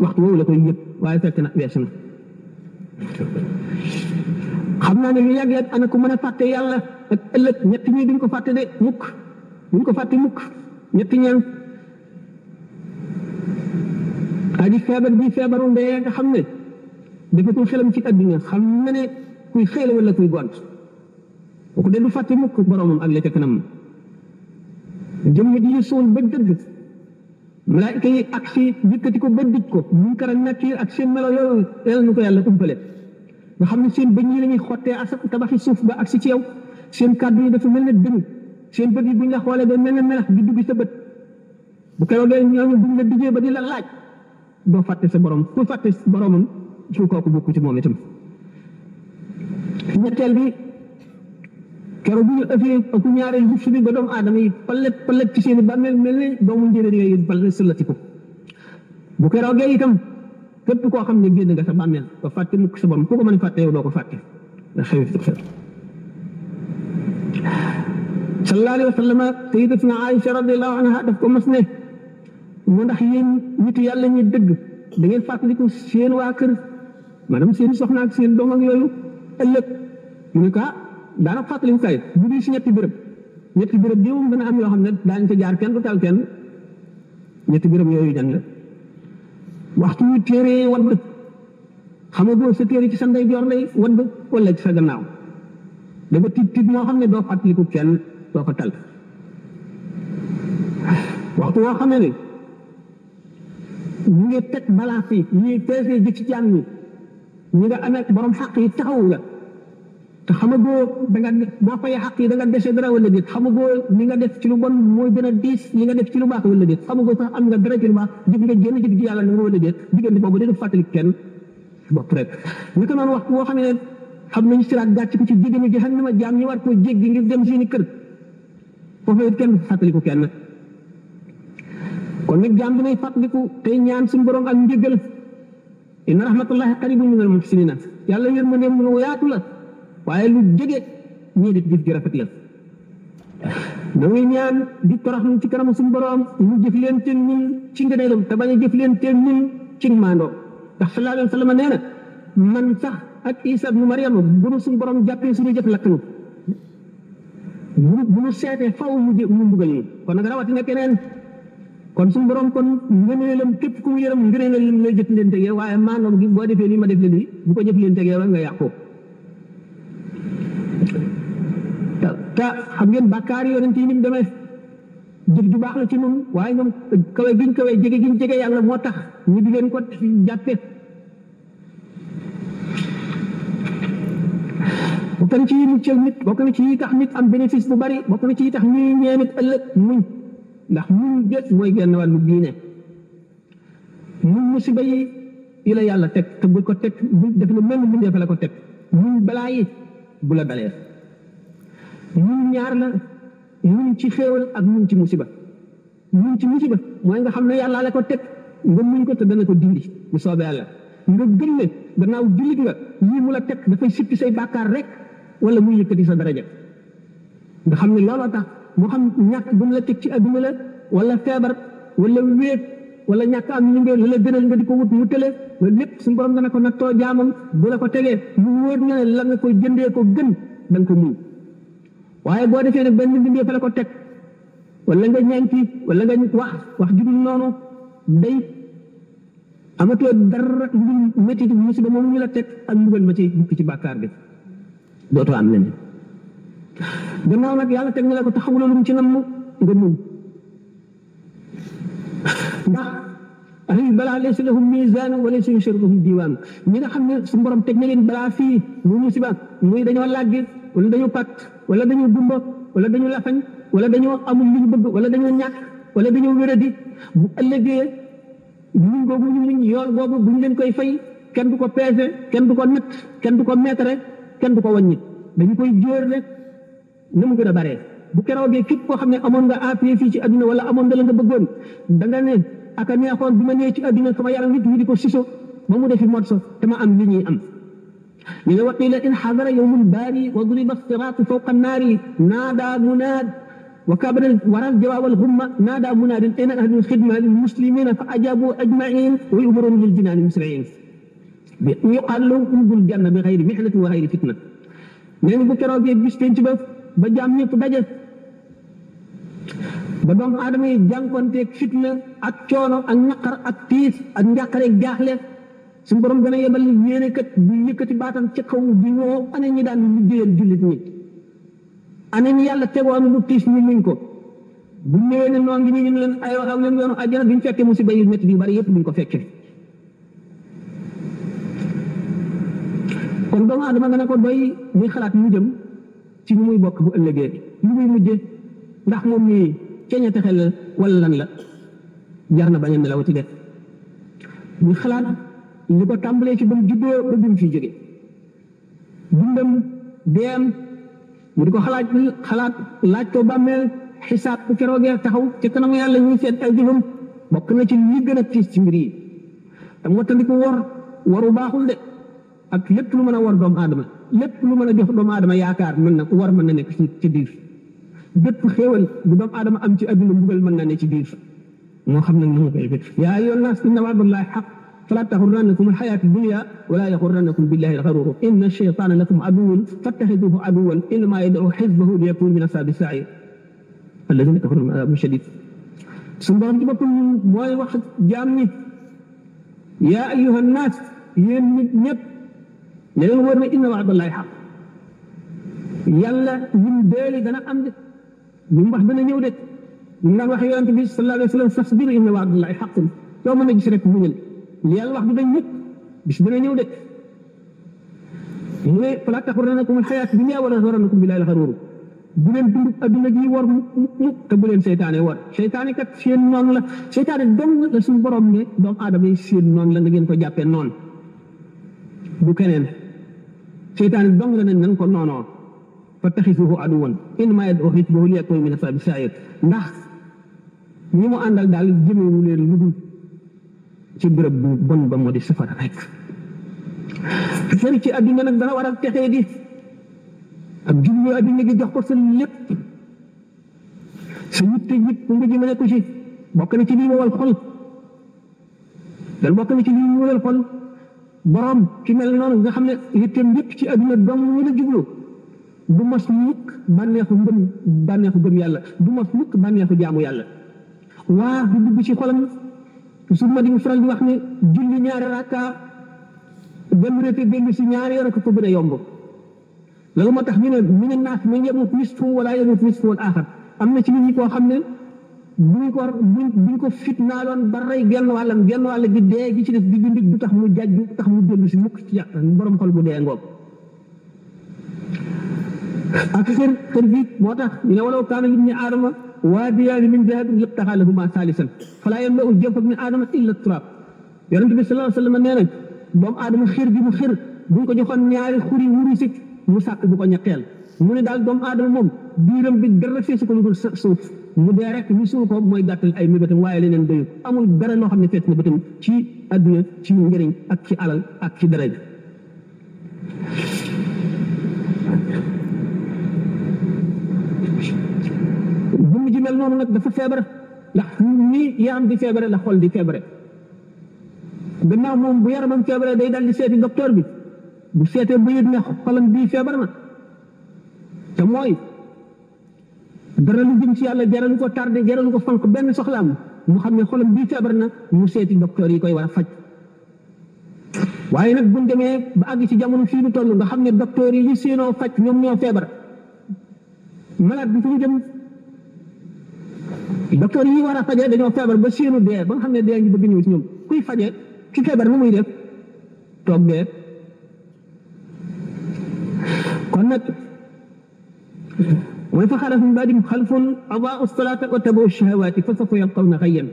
waxtu woowu la koy yëg waaye fekk na weesu na xam naa ne lu yàgg-yàgg ana ko mën a fàtte yàlla ak ëllëg ñett ñi duñ ko fàtte de mukk duñ ko fàtte mukk ñetti ñaan aji feebar bi feebaru ndee nga xam ne defatul xelam ci adduna xam na ne kuy xëyla wala kuy gont kooku de du fàtte mukk boromam ak la ca kanam jëmm ji ñu suul ba dëgg malaayika yi ak si yëkkati ko ba dij ko munkar ak nakiir ak seen melo yooyu yàlla nu ko yàlla umpale nga xam ne seen bëñ yi la ñuy xottee asak tabaxi suuf ba ak si ci yow seen kàddu yi dafa mel ne dënn seen bët yi buñ la xoolee ba mel ne melax di dugg sa bët bu keroogee ñooñu buñ la dijee ba di la laaj doo fàtte sa borom ku fàtte boromam su kooku bokku ci moom itam ñetteel bi keroog bu ñu ëffee ak ñaareel bu fi ba doomu aadama yi palet ci seen i bàmmeel mel ne doomu njëriñ yooyu palet sëllati ko bu keroogee itam képp koo xam ne génn nga sa bàmmeel ba fàtte mukk sa borom ku ko mën a fàtte yow doo ko fàtte da xew sallallahu alayhi wa sallam sayyidatuna Aïcha radiyallahu anha daf ko mas ne mu ndax yéen nitu yàlla ñi dëgg da ngeen fàttaliku seen waa kër maanaam seen soxna ak seen doom ak yooyu ëllëg mu ne ko daanaka fàttaliku kay bu dee si ñetti béréb bi moom dana am yoo xam ne daañu ko jaar kenn du tal kenn ñetti béréb yooyu jan la waxtu wi téere wadd xamagoo sa téere ci sa ndeyjoor lay wadd wala ci sa gannaaw dafa tiit moo xam ne doo fàttaliku kenn doo ko tal waxtu woo xam ne ñu ngi teg balance yi ñuy peese ji ci jaam ñi ñi nga amee borom xaq yi taxaw nga te xamagoo da nga boo fay xaq yi da nga dese dara wala déet xamagoo li nga def ci lu bon mooy gën a diis li nga def ci lu baax wala déet xamagoo sax am nga dara ci lu baax jëf nga génn jëf ci yàlla na nga wala déet diggante boobu dina fàttali kenn bopp rek ni ko noonu waxtu woo xam ne xam nañu siraat gàcc ko ci jigéen ñi jahannama jaam ñi war koo jéggi ngir dem seeni kër foofu it kenn fàttaliku kenn kon nag jaam bi nay fàttaliku tey ñaan suñu borom ak njëggal inna rahmatullahi qaribun minal muhsinina yàlla yërmandeem lu yaatu la waaye lu jege ñii di jëf ji rafet la da ngay ñaan di toroxlu ci kanam suñu borom mu jëf leen te ñun ci ngëneelam te bañ a jëf leen te ñun ci maandoo ndax sallallahu alayhi wa sallam nee na man sax ak Isa ibnu Maryam bu nu suñu borom jàppee suñu jëf lakk nu bu nu seetee faw mu mbugal yi kon nag rawatina keneen kon suñu borom kon ngëneelam képp ku mu yërëm ngëneelam lay jëf leen tegee waaye maandoom gi boo defee nii ma def la nii bu ko jëf leen tegee nga yàqu te xam ngeen bàkkaar yonent yi ni mu demee jëf ju baax la ci ñun waaye ñoom kawe giñ kawe jege giñ jege yàlla moo tax ñu di leen ko jàppe bokk na ci yi muccal nit bokk na ci yi tax nit am bénéfice bu bari bokk na ci yi tax ñuy ñee nit ëllëg muñ ndax muñ des mooy genn wàllu diine muñ musiba yi la yàlla teg te bul ko teg bul def lu mel ni mu la ko teg muñ balaa yi bu la dalee muñ ñaar la muñ ci xéewal ak muñ ci musiba muñ ci musiba mooy nga xam ne yàlla la ko teg nga muñ ko te dana ko dindi bu soobee yàlla nga gëm ne gannaaw jullit nga lii mu la teg dafay sippi say bàkkaar rek wala muy yëkkati sa daraja nga xam ne looloo tax moo xam ñàkk bu mu la teg ci adduna la wala feebar wala wéet wala ñàkk am ñu ngi la gënal nga di ko wut mu tële loolu lépp suñu borom dana ko nattoo jaamam bu la ko tegee mu wóor na ne la nga koy jëndee ko gën da nga ko muñ waaye boo defee nag benn mbindee fa la ko teg wala nga ñaanti wala nga wax judul noonu day amatoo dara lu métti musiba moom ñu la teg ak mbugal ma ci bukki ci bàkkaar bi dootoo am leneen gannaaw nag yàlla teg na la ko taxawuloo lu mu ci namm nga muñ ndax ahli balaa laysa lahum misaan wa laysa yushribuhum diiwaan ñi nga xam ne su borom teg na leen balaa fii mu musiba muy dañoo làggi wala dañoo pat wala dañoo gumba wala dañoo lafañ wala dañoo amul li ñu bëgg wala dañoo ñàkk wala dañoo wéradi bu ëllëgee muñ googu ñu muñ yool boobu bu ñu leen koy fay kenn du ko peese kenn du ko natt kenn du ko meetare kenn du ko wàññi dañu koy jóor rek na mu gën a baree bu keroogee képp koo xam ne amoon nga appui fii ci adduna wala amoon nga la nga bëggoon da nga ne aka neexoon bi ma nee ci adduna sama yaram nit ñi di ko siso ba mu defi morso te ma am li ñuy am ñu ne waqila in xadara yowmul baari wa duriba siraatu fawqa annaari naada munaad wa kabara waral jawaab alxumma naada munaadin ayna ahlul xidma lil muslimina fa ajabu ajmain wa yumarun lil jinaani musriin bi yuqaal lahum udxulul janna bi xayri mihnatin wa xayri fitna nee na bu keroogee bis penc ba jaam ñëpp daje ba doomu aadama yi jànkonteeg fitna ak coono ak naqar ak tiis ak njàqare ak jaaxle suñu borom gën a yebal yéene kat bu yëkkati baatam ci kaw di woo ana ñi daan liggéeyal jullit ñi ana ñi yàlla tegoon lu tiis ñu muñ ko bu ñëwee ne noo ngi ñu leen ay wax ak leen yoonu àjjana duñ fekkee musiba yu métti yu bari yëpp duñ ko fekkee kon doomu aadama nga ne ko doy muy xalaat mu jëm ci ñu muy bokk bu ëllëgee lu muy mujje ndax moom mii ceeña texe la wala lan la jar na bañ a nelaw ci def muy xalaat li ko tàmbalee ci ba mu juddoo ba bi mu fiy jóge dundam deem mu di ko xalaat laaj ko bàmmeel xisaab bu keroogee taxaw ci kanamu yàlla ñuy seet ay jëfam bokk na ci li gën a tiis ci mbir yi te mottaliku waru baaxul de ak lépp lu mën a war doomu aadama lépp lu mën a jox doomu aadama yaakaar mën na nekk ci biir bépp xéewal bu doomu aadama am ci adduna mbugal mën na ne ci biir moo xam nag ni mu koy def yaa ayyuhan naas inna wa'dallahi haqq falaa taxurrannakum alxayaatu dunya wala yaxurrannakum billahi alxaruur inna shaytaana lakum aduwwun fattaxiduuhu aduwwan innamaa yad'uu xizbahu liyakuunu min ashaabi sa'iir allaziina kafaruu lahum azaabun shadiid suñu borom ci boppam mooy wax jaam ñi yaa ayyuhan naas yéen nit ñëpp ne leen wër ne inna wa'dallahi haqq yàlla ñun deeli dana am de ñu wax dana ñëw de ñu naan wax yonent bi sallallahu alayhi wa sallam fasbir inna wa'dallahi haqqun soo mën a gis rek muñal li yàlla wax du dañ mukk bis dana ñëw de mu ne falaa taxurrannakum al-hayaatu dunya wala yaxurrannakum billahi al-gharuur bu leen dund adduna gi war mukk te bu leen seytaane war seytaane kat seen noon la seytaane dong la suñu borom ne doomu aadama yi seen noon la nga ngeen ko jàppee noon du keneen seytaane dong la ne nan ko noonoo fattaxisuuhu aduwwan innamaa yad'uu xizbahu liyakuunu min ashaabi sa'iir ndax ñi mu àndal daal jëmewu leen lu dul ci bërëb bu bon ba moo di safara rek sori ci adduna nag dana waral texee di ak jublu adduna gi jox ko sa lépp sa yitte yëpp nga jëmale ko ci bokk na ci lii wowal xol dan bokk na ci lii wowal xol borom ci mel noonu nga xam ne yitteem yëpp ci adduna dong ñu la jublu du mos mukk bànneexu gëm yàlla du mos mukk bànneexu jaamu yàlla waa du dugg ci xolam su ma di faral di wax ne julli ñaari rakka dem rete dellu si ñaari yoon ko gën a yomb loolu moo tax ñu ne mina naas man yamut nisfu wala yamut nisfu wal aaxar am na ci nit ñi koo xam ne buñ ko fitnaaloon ba rey genn wàll gi dee gi ci def di dund du tax mu jaj du tax mu dellu si mukk ci yàq borom xol bu dee ngoog ak xër bi moo tax ñu ne walaw kaana libni aadama waadiyaani min dahabin labtaxaa lahumaa saalisan falaa yamla'u jawfa ibni aadama illa turaab yonent bi sallallahu alayhi wa sallam nee na doomu aadama xër bi mu xër buñ ko joxoon ñaari xuri wurusi mu sàkk bu ko ñetteel mu ne daal doomu aadama moom biiram bi dara feesu ko lu dul suuf mu dee rek ñu suul ko mooy gàttal ay mébétam waaye leneen doyu amul dara loo xam ne fees na bëtam ci adduna ci njëriñ ak ci alal ak ci daraja jëmm ji mel noonu nag dafa feebar ndax nii yaram di feebare la xol di feebare gannaaw moom bu yaramam feebare day dal di seeti docteur bi bu seetee ba yëg ne xolam bii feebar na te mooy dara lu jëm ci yàlla jaralu ko tardé jaralu ko fank benn soxlaam mu xam ne xolam bii feebar na mu seeti docteur yi koy war a faj waaye nag buñ demee ba àgg ci jamono fii nu toll nga xam ne docteur yi ñu séenoo faj ñoom ñoo feebar malade bi fu ñu jëm docteur yi war a faje dañoo feebar ba seenu dee ba nga xam ne dee ngi bëgg ñëw ci ñoom kuy faje ci feebar nu muy def toog dee kon nag mooy fa xalafa min ba'dihim xalfun adaa'u salaata wa tabaa'u shahawaati fa sawfa yalqawna ghayyan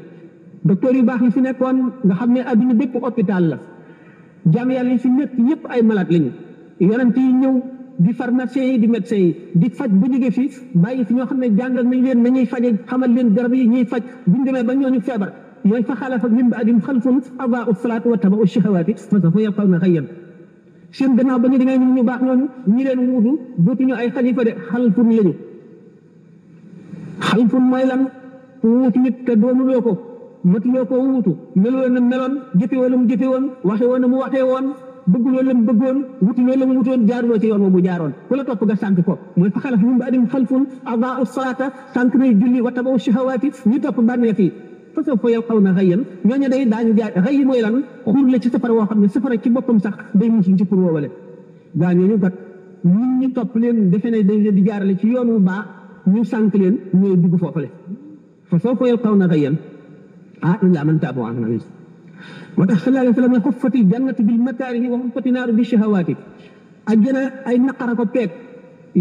docteur yu baax yi fi nekkoon nga xam ne adduna bépp hôpital la jaam yàlla yi fi nekk yëpp ay malade lañu yonent yi ñëw di pharmacien yi di médecin yi di faj bu jógee fi bàyyi fi ñoo xam ne jàngal nañ leen nañuy faje xamal leen garab yi ñuy faj buñ demee ba ñooñu feebar mooy fa xalafa min ba'dihim xalfun adaa'u salaata wa tabaa'u shahawaati fa sawfa yalqawna ghayyan seen gannaaw ba ñu dangay ñu baax ñooñu ñi leen wuutu dootuñu ay xalifa de xalfun lañu xalfun mooy lan wuutu nit te doonuloo ko matuloo ko wuutu meloo na meloon jëfe wala mu jëfe woon waxe woon na mu waxee woon bëgguloo la mu bëggoon wutuloo la mu wutoon jaaruloo ci yoon wa mu jaaroon ku la topp nga sànq ko mooy fa xalafa min ba'dihim xalfun adaa'u salaata sànq nay julli wa tabaa'u shahawaati ñu topp bànneex yi fa sawfa yalqawna ghayyan ñooñu day daañu jaar xëy mooy lan xur la ci safara woo xam ne safara ci boppam sax day musul ci pour woowale gaa ñooñu gat nit ñi topp leen defe ne dañ leen di jaarale ci yoon wu baax ñu sànq leen ñooy dugg foofale fa sawfa yalqawna ghayyan illaa man taaba wa amila moo tax sallallahu alayhi wa sallam ne xuffati jannatu bil makaarihi wa xuffati naaru bi shahawaati ajjana ay naqara ko peeg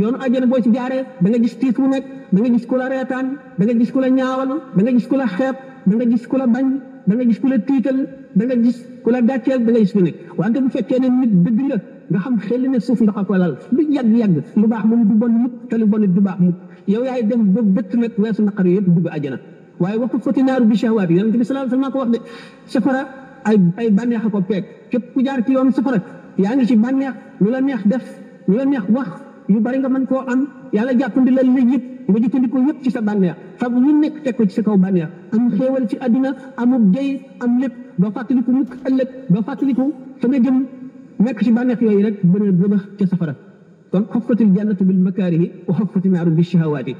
yoonu ajjana boo ci jaaree da nga gis tiis mu nekk da nga gis ku la reetaan da nga gis ku la ñaawal da nga gis ku la xeeb da nga gis ku la bañ da nga gis ku la tiital da nga gis ku la gàcceel da nga gis ku nekk wante bu fekkee ne nit dëgg la nga xam xel ne suuf ndox ak walal lu yàgg-yàgg lu baax moom du bon mukk te lu bon du baax mukk yow yaay dem ba bëtt nag weesu naqar yëpp dugg ajjana waaye waxu fati naaru bi shahawaat yi yonent bi sallallahu alayhi wasallam ko wax de safara ay bànneex a ko peeg képp ku jaar ci yoon safara yaa ngi ci bànneex lu la neex def lu la neex wax yu bari nga mën koo am yàlla jàppandi la la yëpp nga jëfandikoo yëpp ci sa bànneex fab lu nekk teg ko ci sa kaw bànneex am xéewal ci àdduna amul jëy am lépp doo fàttaliku mukk ëllëg doo fàttaliku fa nga jëm nekk ci bànneex yooyu rek bën a rëbax ca safara kon xuffatil jannatu bil makaarihi wa xuffati naaru bi shahawaati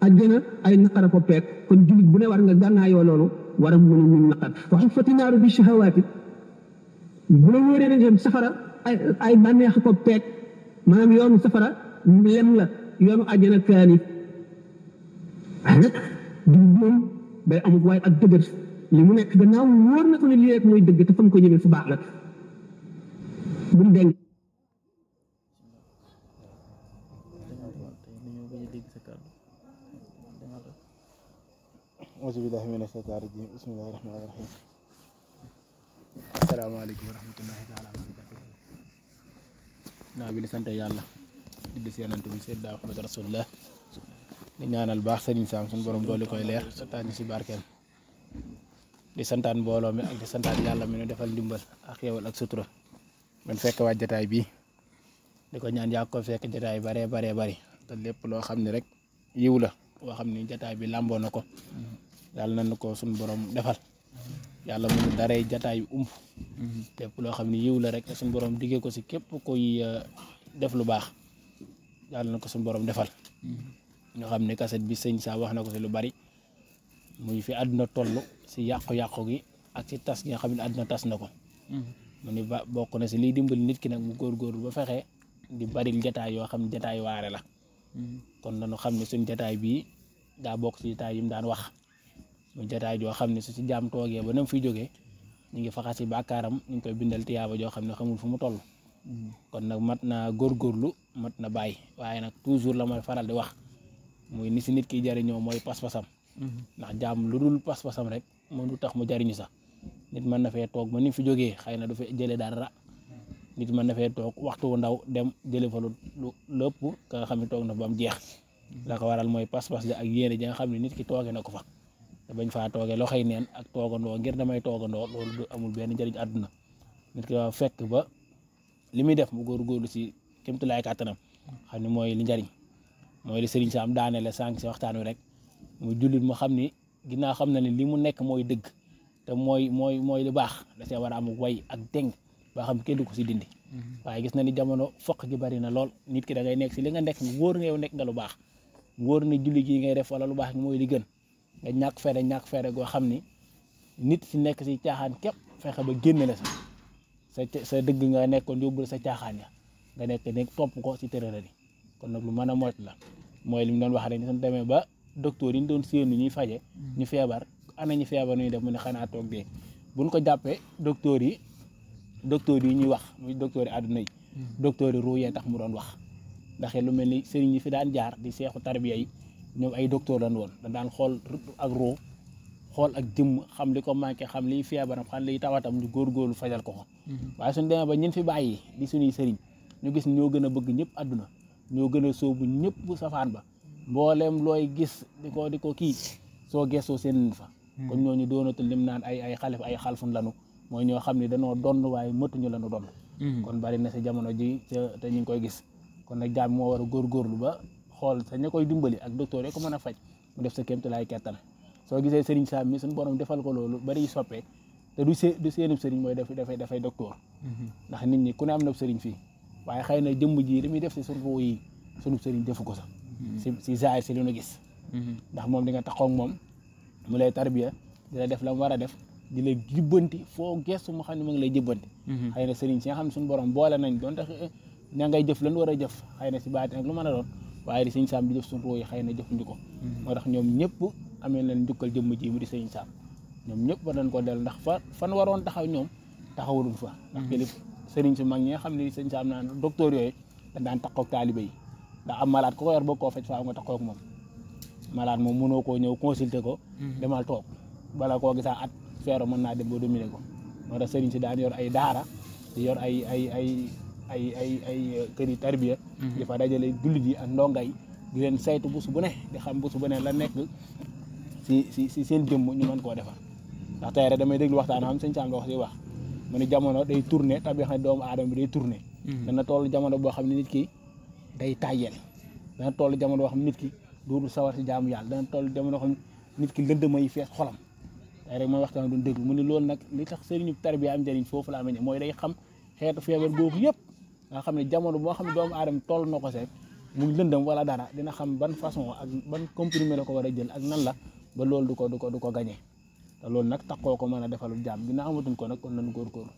àjjana ay naqara ko peeg kon jullit bu ne war nga gànnaayoo loolu war a mën a muñ naqar wa xuffati naaru bi shahawaati bu la wóoree ne dem safara ay bànneex ko peeg maanaam yoonu safara lem la yoonu àjjana kaani nag jullit moom day amul waaye ak dëgër li mu nekk gannaaw wóor na ko ne lii rek mooy dëgg te fa mu ko jëmee fu baax la buñ deng auzu billahi mina shaytaani rajiim bismillahi rahmaani rahiim asalaamaaleykum wa rahmatullahi taala wa barakatuh naa bi di sant yàlla di si yonent bi Seydina Muhammad rasulullah di ñaanal baax Sëriñ Sam suñu borom dooli koy leer santaan si barkeel di santaan mbooloo mi ak di santaan yàlla mi nu defal ndimbal ak xéewal ak sutura man fekk waaj jataay bi di ko ñaan yaa ko fekk jataay bare bari te lépp loo xam ne rek yiw la loo xam ne jataay bi làmboo na ko yàlla nañu ko suñu borom defal yàlla mu daree jataay bi lépp loo xam ne yiw la rek te suñu borom diggee ko si képp koy def lu baax yàlla na ko suñu borom defal ñoo xam ne kaset bi sëñ Sam wax na ko si lu bari muy fi àdduna toll si yàqu-yàqu gi ak si tas gi nga xam ne àdduna tas na ko mu ni ba bokk na si liy dimbali nit ki nag mu góorgóorlu ba fexe di baril jataay yoo xam ne jataay waare la kon dañu xam ne suñ jataay bii daa bokk si jataay yi mu daan wax mu jataay joo xam ne su si jaam toogee ba nam fiy jógee ñu ngi faxas si bàkkaaram ñu ngi koy bindal tiyaaba joo xam ne xamul fu mu toll kon nag mat na góorgóorlu mat na bàyyi waaye nag toujours la may faral di wax muy ni si nit ki jariñoo mooy pas-pasam ndax jaam lu dul pas-pasam rek moom du tax mu jariñu sax nit mën na fee toog ba ni fi jógee xëy na du fi jëlee dara nit mën na fee toog waxtu wu ndaw dem jëlee fa lu lépp ka nga xam ne toog na ba mu jeex la ko waral mooy pas-pas ja ak yéene ja nga xam ne nit ki toogee na ko fa te bañ faa toogee loxoy neen ak toogandoo ngir damay toogandoo loolu du amul benn njëriñ àdduna nit ki waa fekk ba li muy def mu góorgóorlu si kémtulaay kàttanam xam ne mooy li njëriñ mooy li Sëriñ Sam daanele sànq si waxtaan wi rek muy jullit mu xam ni ginnaaw xam na ne li mu nekk mooy dëgg te mooy lu baax da see war a am way ak deng ba xam kenn du ko si dindi waaye gis na ni jamono foq gi bari na lool nit ki da ngay nekk si li nga nekk mu wóor nga yow nekk nga lu baax mu wóor ne julli gi ngay def wala lu baax gi mooy li gën nga ñàkk fere goo xam ni nit si nekk si caaxaan képp fexe ba génne la sa dëgg nga nekkoon yóbbul sa caaxaan ya nga nekk topp ko si tërërëri kon nag lu mën a moytu la mooy li mu doon wax rek ni suñ demee ba docteur yi ñu doon séenu ñuy faje ñu feebar ana ñu feebar ñuy def mu ne xanaa toog dee buñ ko jàppee docteur yi ñuy wax muy docteur yi àdduna yi docteur yi ruu yee tax mu doon wax ndax lu mel ni sëriñ yi fi daan jaar di seexu tarbiya yi ñoom ay docteur lañ woon da daan xool ak ruu xool ak jëmm xam li ko manqué xam liy feebaram xam liy tawatam ñu góorgóorlu fajal ko ko waaye suñ demee ba ñun fi bàyyi di suñuy sëriñ ñu gis ñoo gën a bëgg ñëpp àdduna ñoo gën a sóobu ñëpp safaan ba mbooleem looy gis di ko kii soo gestoo seen fa kon ñooñu doonatul lim naan ay xalfun lanu mooy ñoo xam ne dañoo donn waaye mëtuñu lanu donn kon bari na si jamono ji te ñu ngi koy gis kon nag jaam moo war a góorgóorlu ba xool sa ña koy dimbali ak docteur yi ko mën a faj mu def sa kéemtalaay kettan soo gisee sëriñ Sam mi suñu borom defal ko loolu bari soppee te du seenub sëriñ mooy dafay docteur ndax nit ñi ku ne am na sëriñ fii waaye xëy na jëmm ji li muy def si sunu yi sunu sëriñ defu ko sax si zaahir si li nu gis ndax moom di nga taxaw ak moom mu lay tarbiya di la def la mu war a def di la jubbanti foo gestu mu xam ne mu ngi lay jubbanti xëy na sëriñ si nga xam ne suñu borom boole nañ doon tax ña ngay jëf lan war a jëf xëy na si baati nag lu mën a doon waaye di sëriñ Sam di jëf suñu ruu yi xëy na jëfuñu ko moo tax ñoom ñëpp amee leen njukkal jëmm ji mu di sëriñ Sam ñoom ñëpp war nañ ko dellu ndax fan waroon taxaw ñoom taxawuluñ fa ndax kilif sëriñ su mag ñi nga xam ne sëriñ Sam naan docteur yooyu dañ daan taxaw ak taalibe yi ndax am malade ku ko yor bëgg koo faj faaw nga taxaw ak moom malade moom mënoo koo ñëw consulter ko demal toog bala koo gisaa at feero mën naa dem ba dominer ko moo tax sëriñ si daan yor ay daara di yor ay këri tarbiya di fa dajale jullit yi ak ndonga yi di leen saytu bés bu ne di xam bés bu ne la nekk si seen jëmm ñu mën koo defar ndax tey rek damay déglu waxtaan xam sëñ Sam wax si wax mu ne jamono day tourné tax bi xam ne doomu aadama bi day tourné dana toll jamono boo xam ne nit ki day tàyyel dana toll jamono boo xam ne nit ki dootul sawar si jaamu yàlla dana toll jamono boo xam ne nit ki lëndëma yi fees xolam tey rek mooy waxtaan doon déglu mu ne loolu nag li tax sëriñu tarbiya am njëriñ foofu la amee mooy day xam xeetu feebar boobu yëpp nga xam ne jamono boo xam ne doomu aadama toll na ko seet muy lëndëm wala dara dina xam ban façon ak ban comprimé la ko war a jël ak nan la ba loolu du ko gañee te loolu nag taxoo ko mën a defalul jaam bi na amatuñ ko nag kon nañu góorgóorlu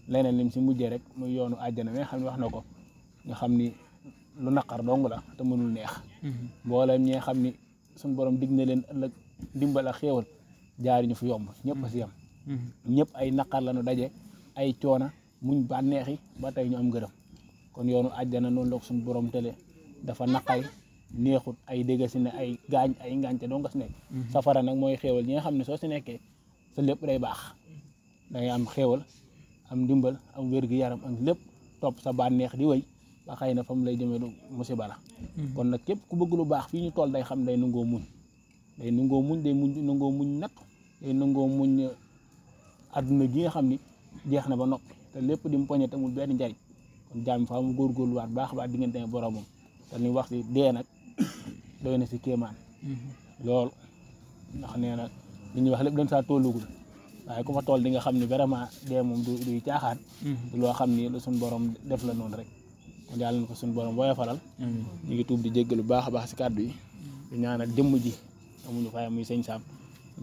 leneen lim si mujjee rek muy yoonu àjjana mi nga xam ne wax na ko nga xam ni lu naqar dong la te mënul neex mboolem ñi nga xam ni suñu borom dig na leen ëllëg dimbal ak xéewal jaari ñu fi yomb ñëpp a si yem ñëpp ay naqar la ñu daje ay coona muñ bànneexi ba tey ñu am ngërëm kon yoonu àjjana noonu la ko suñu borom tële dafa naqari neexut ay dégg si ne ay gaañ ay ngànte doo nga si nekk safara nag mooy xéewal ñi nga xam ne soo si nekkee sa lépp day baax dangay am xéewal am ndimbal am wér-gi-yaram am lépp topp sa bànneex di wéy ba xëy na fa mu lay jëmee du musiba la kon nag képp ku bëgg lu baax fii ñu toll day xam day nangoo muñ day nangoo muñ natt day nangoo muñ adduna gi nga xam ni jeex na ba noppi te lépp di mu poñe tamul benn njariñ kon jaam faa mu góorgóorluwaat baax baax diggante ne boromam te ni wax si dee nag doy na si kéemaan lool ndax nee na li ñuy wax lépp dañ saa tollugul waaye ku fa toll di nga xam ne vraiment dee moom duy caaxaan du loo xam ni lu suñ borom def la noonu rek kon yàlla na ko suñ borom woyofalal ñu ngi tuub di jéggalu baax a baax si kàddu yi di ñaanal jëmm ji amuñu fayam muy sëñ Sam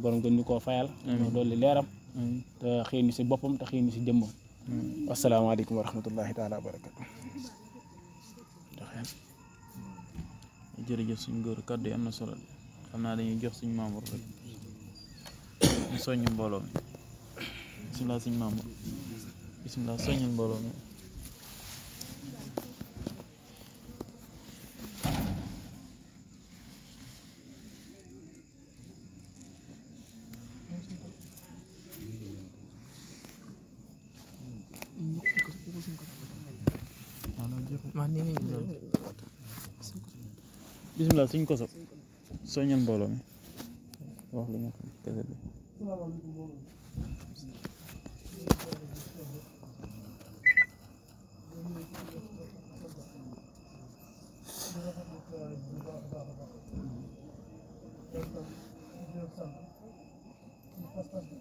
borom gën ñu koo fayal ñoo dolli leeram te xëy ñu si boppam te xëy ñu si jëmmam wasalaamaaleykum wa rahmatullahi taala wa barakatu jërëjëf suñ góor kàddu yi am na solo xam naa dañuy jox suñ membre rek ñu soññ mbooloo mi bisimilah suñ membre bisimilah soññul mbooloo mi bisimilah suñ koso soññal mbooloo mi wax li nga xam kese bi Thank you.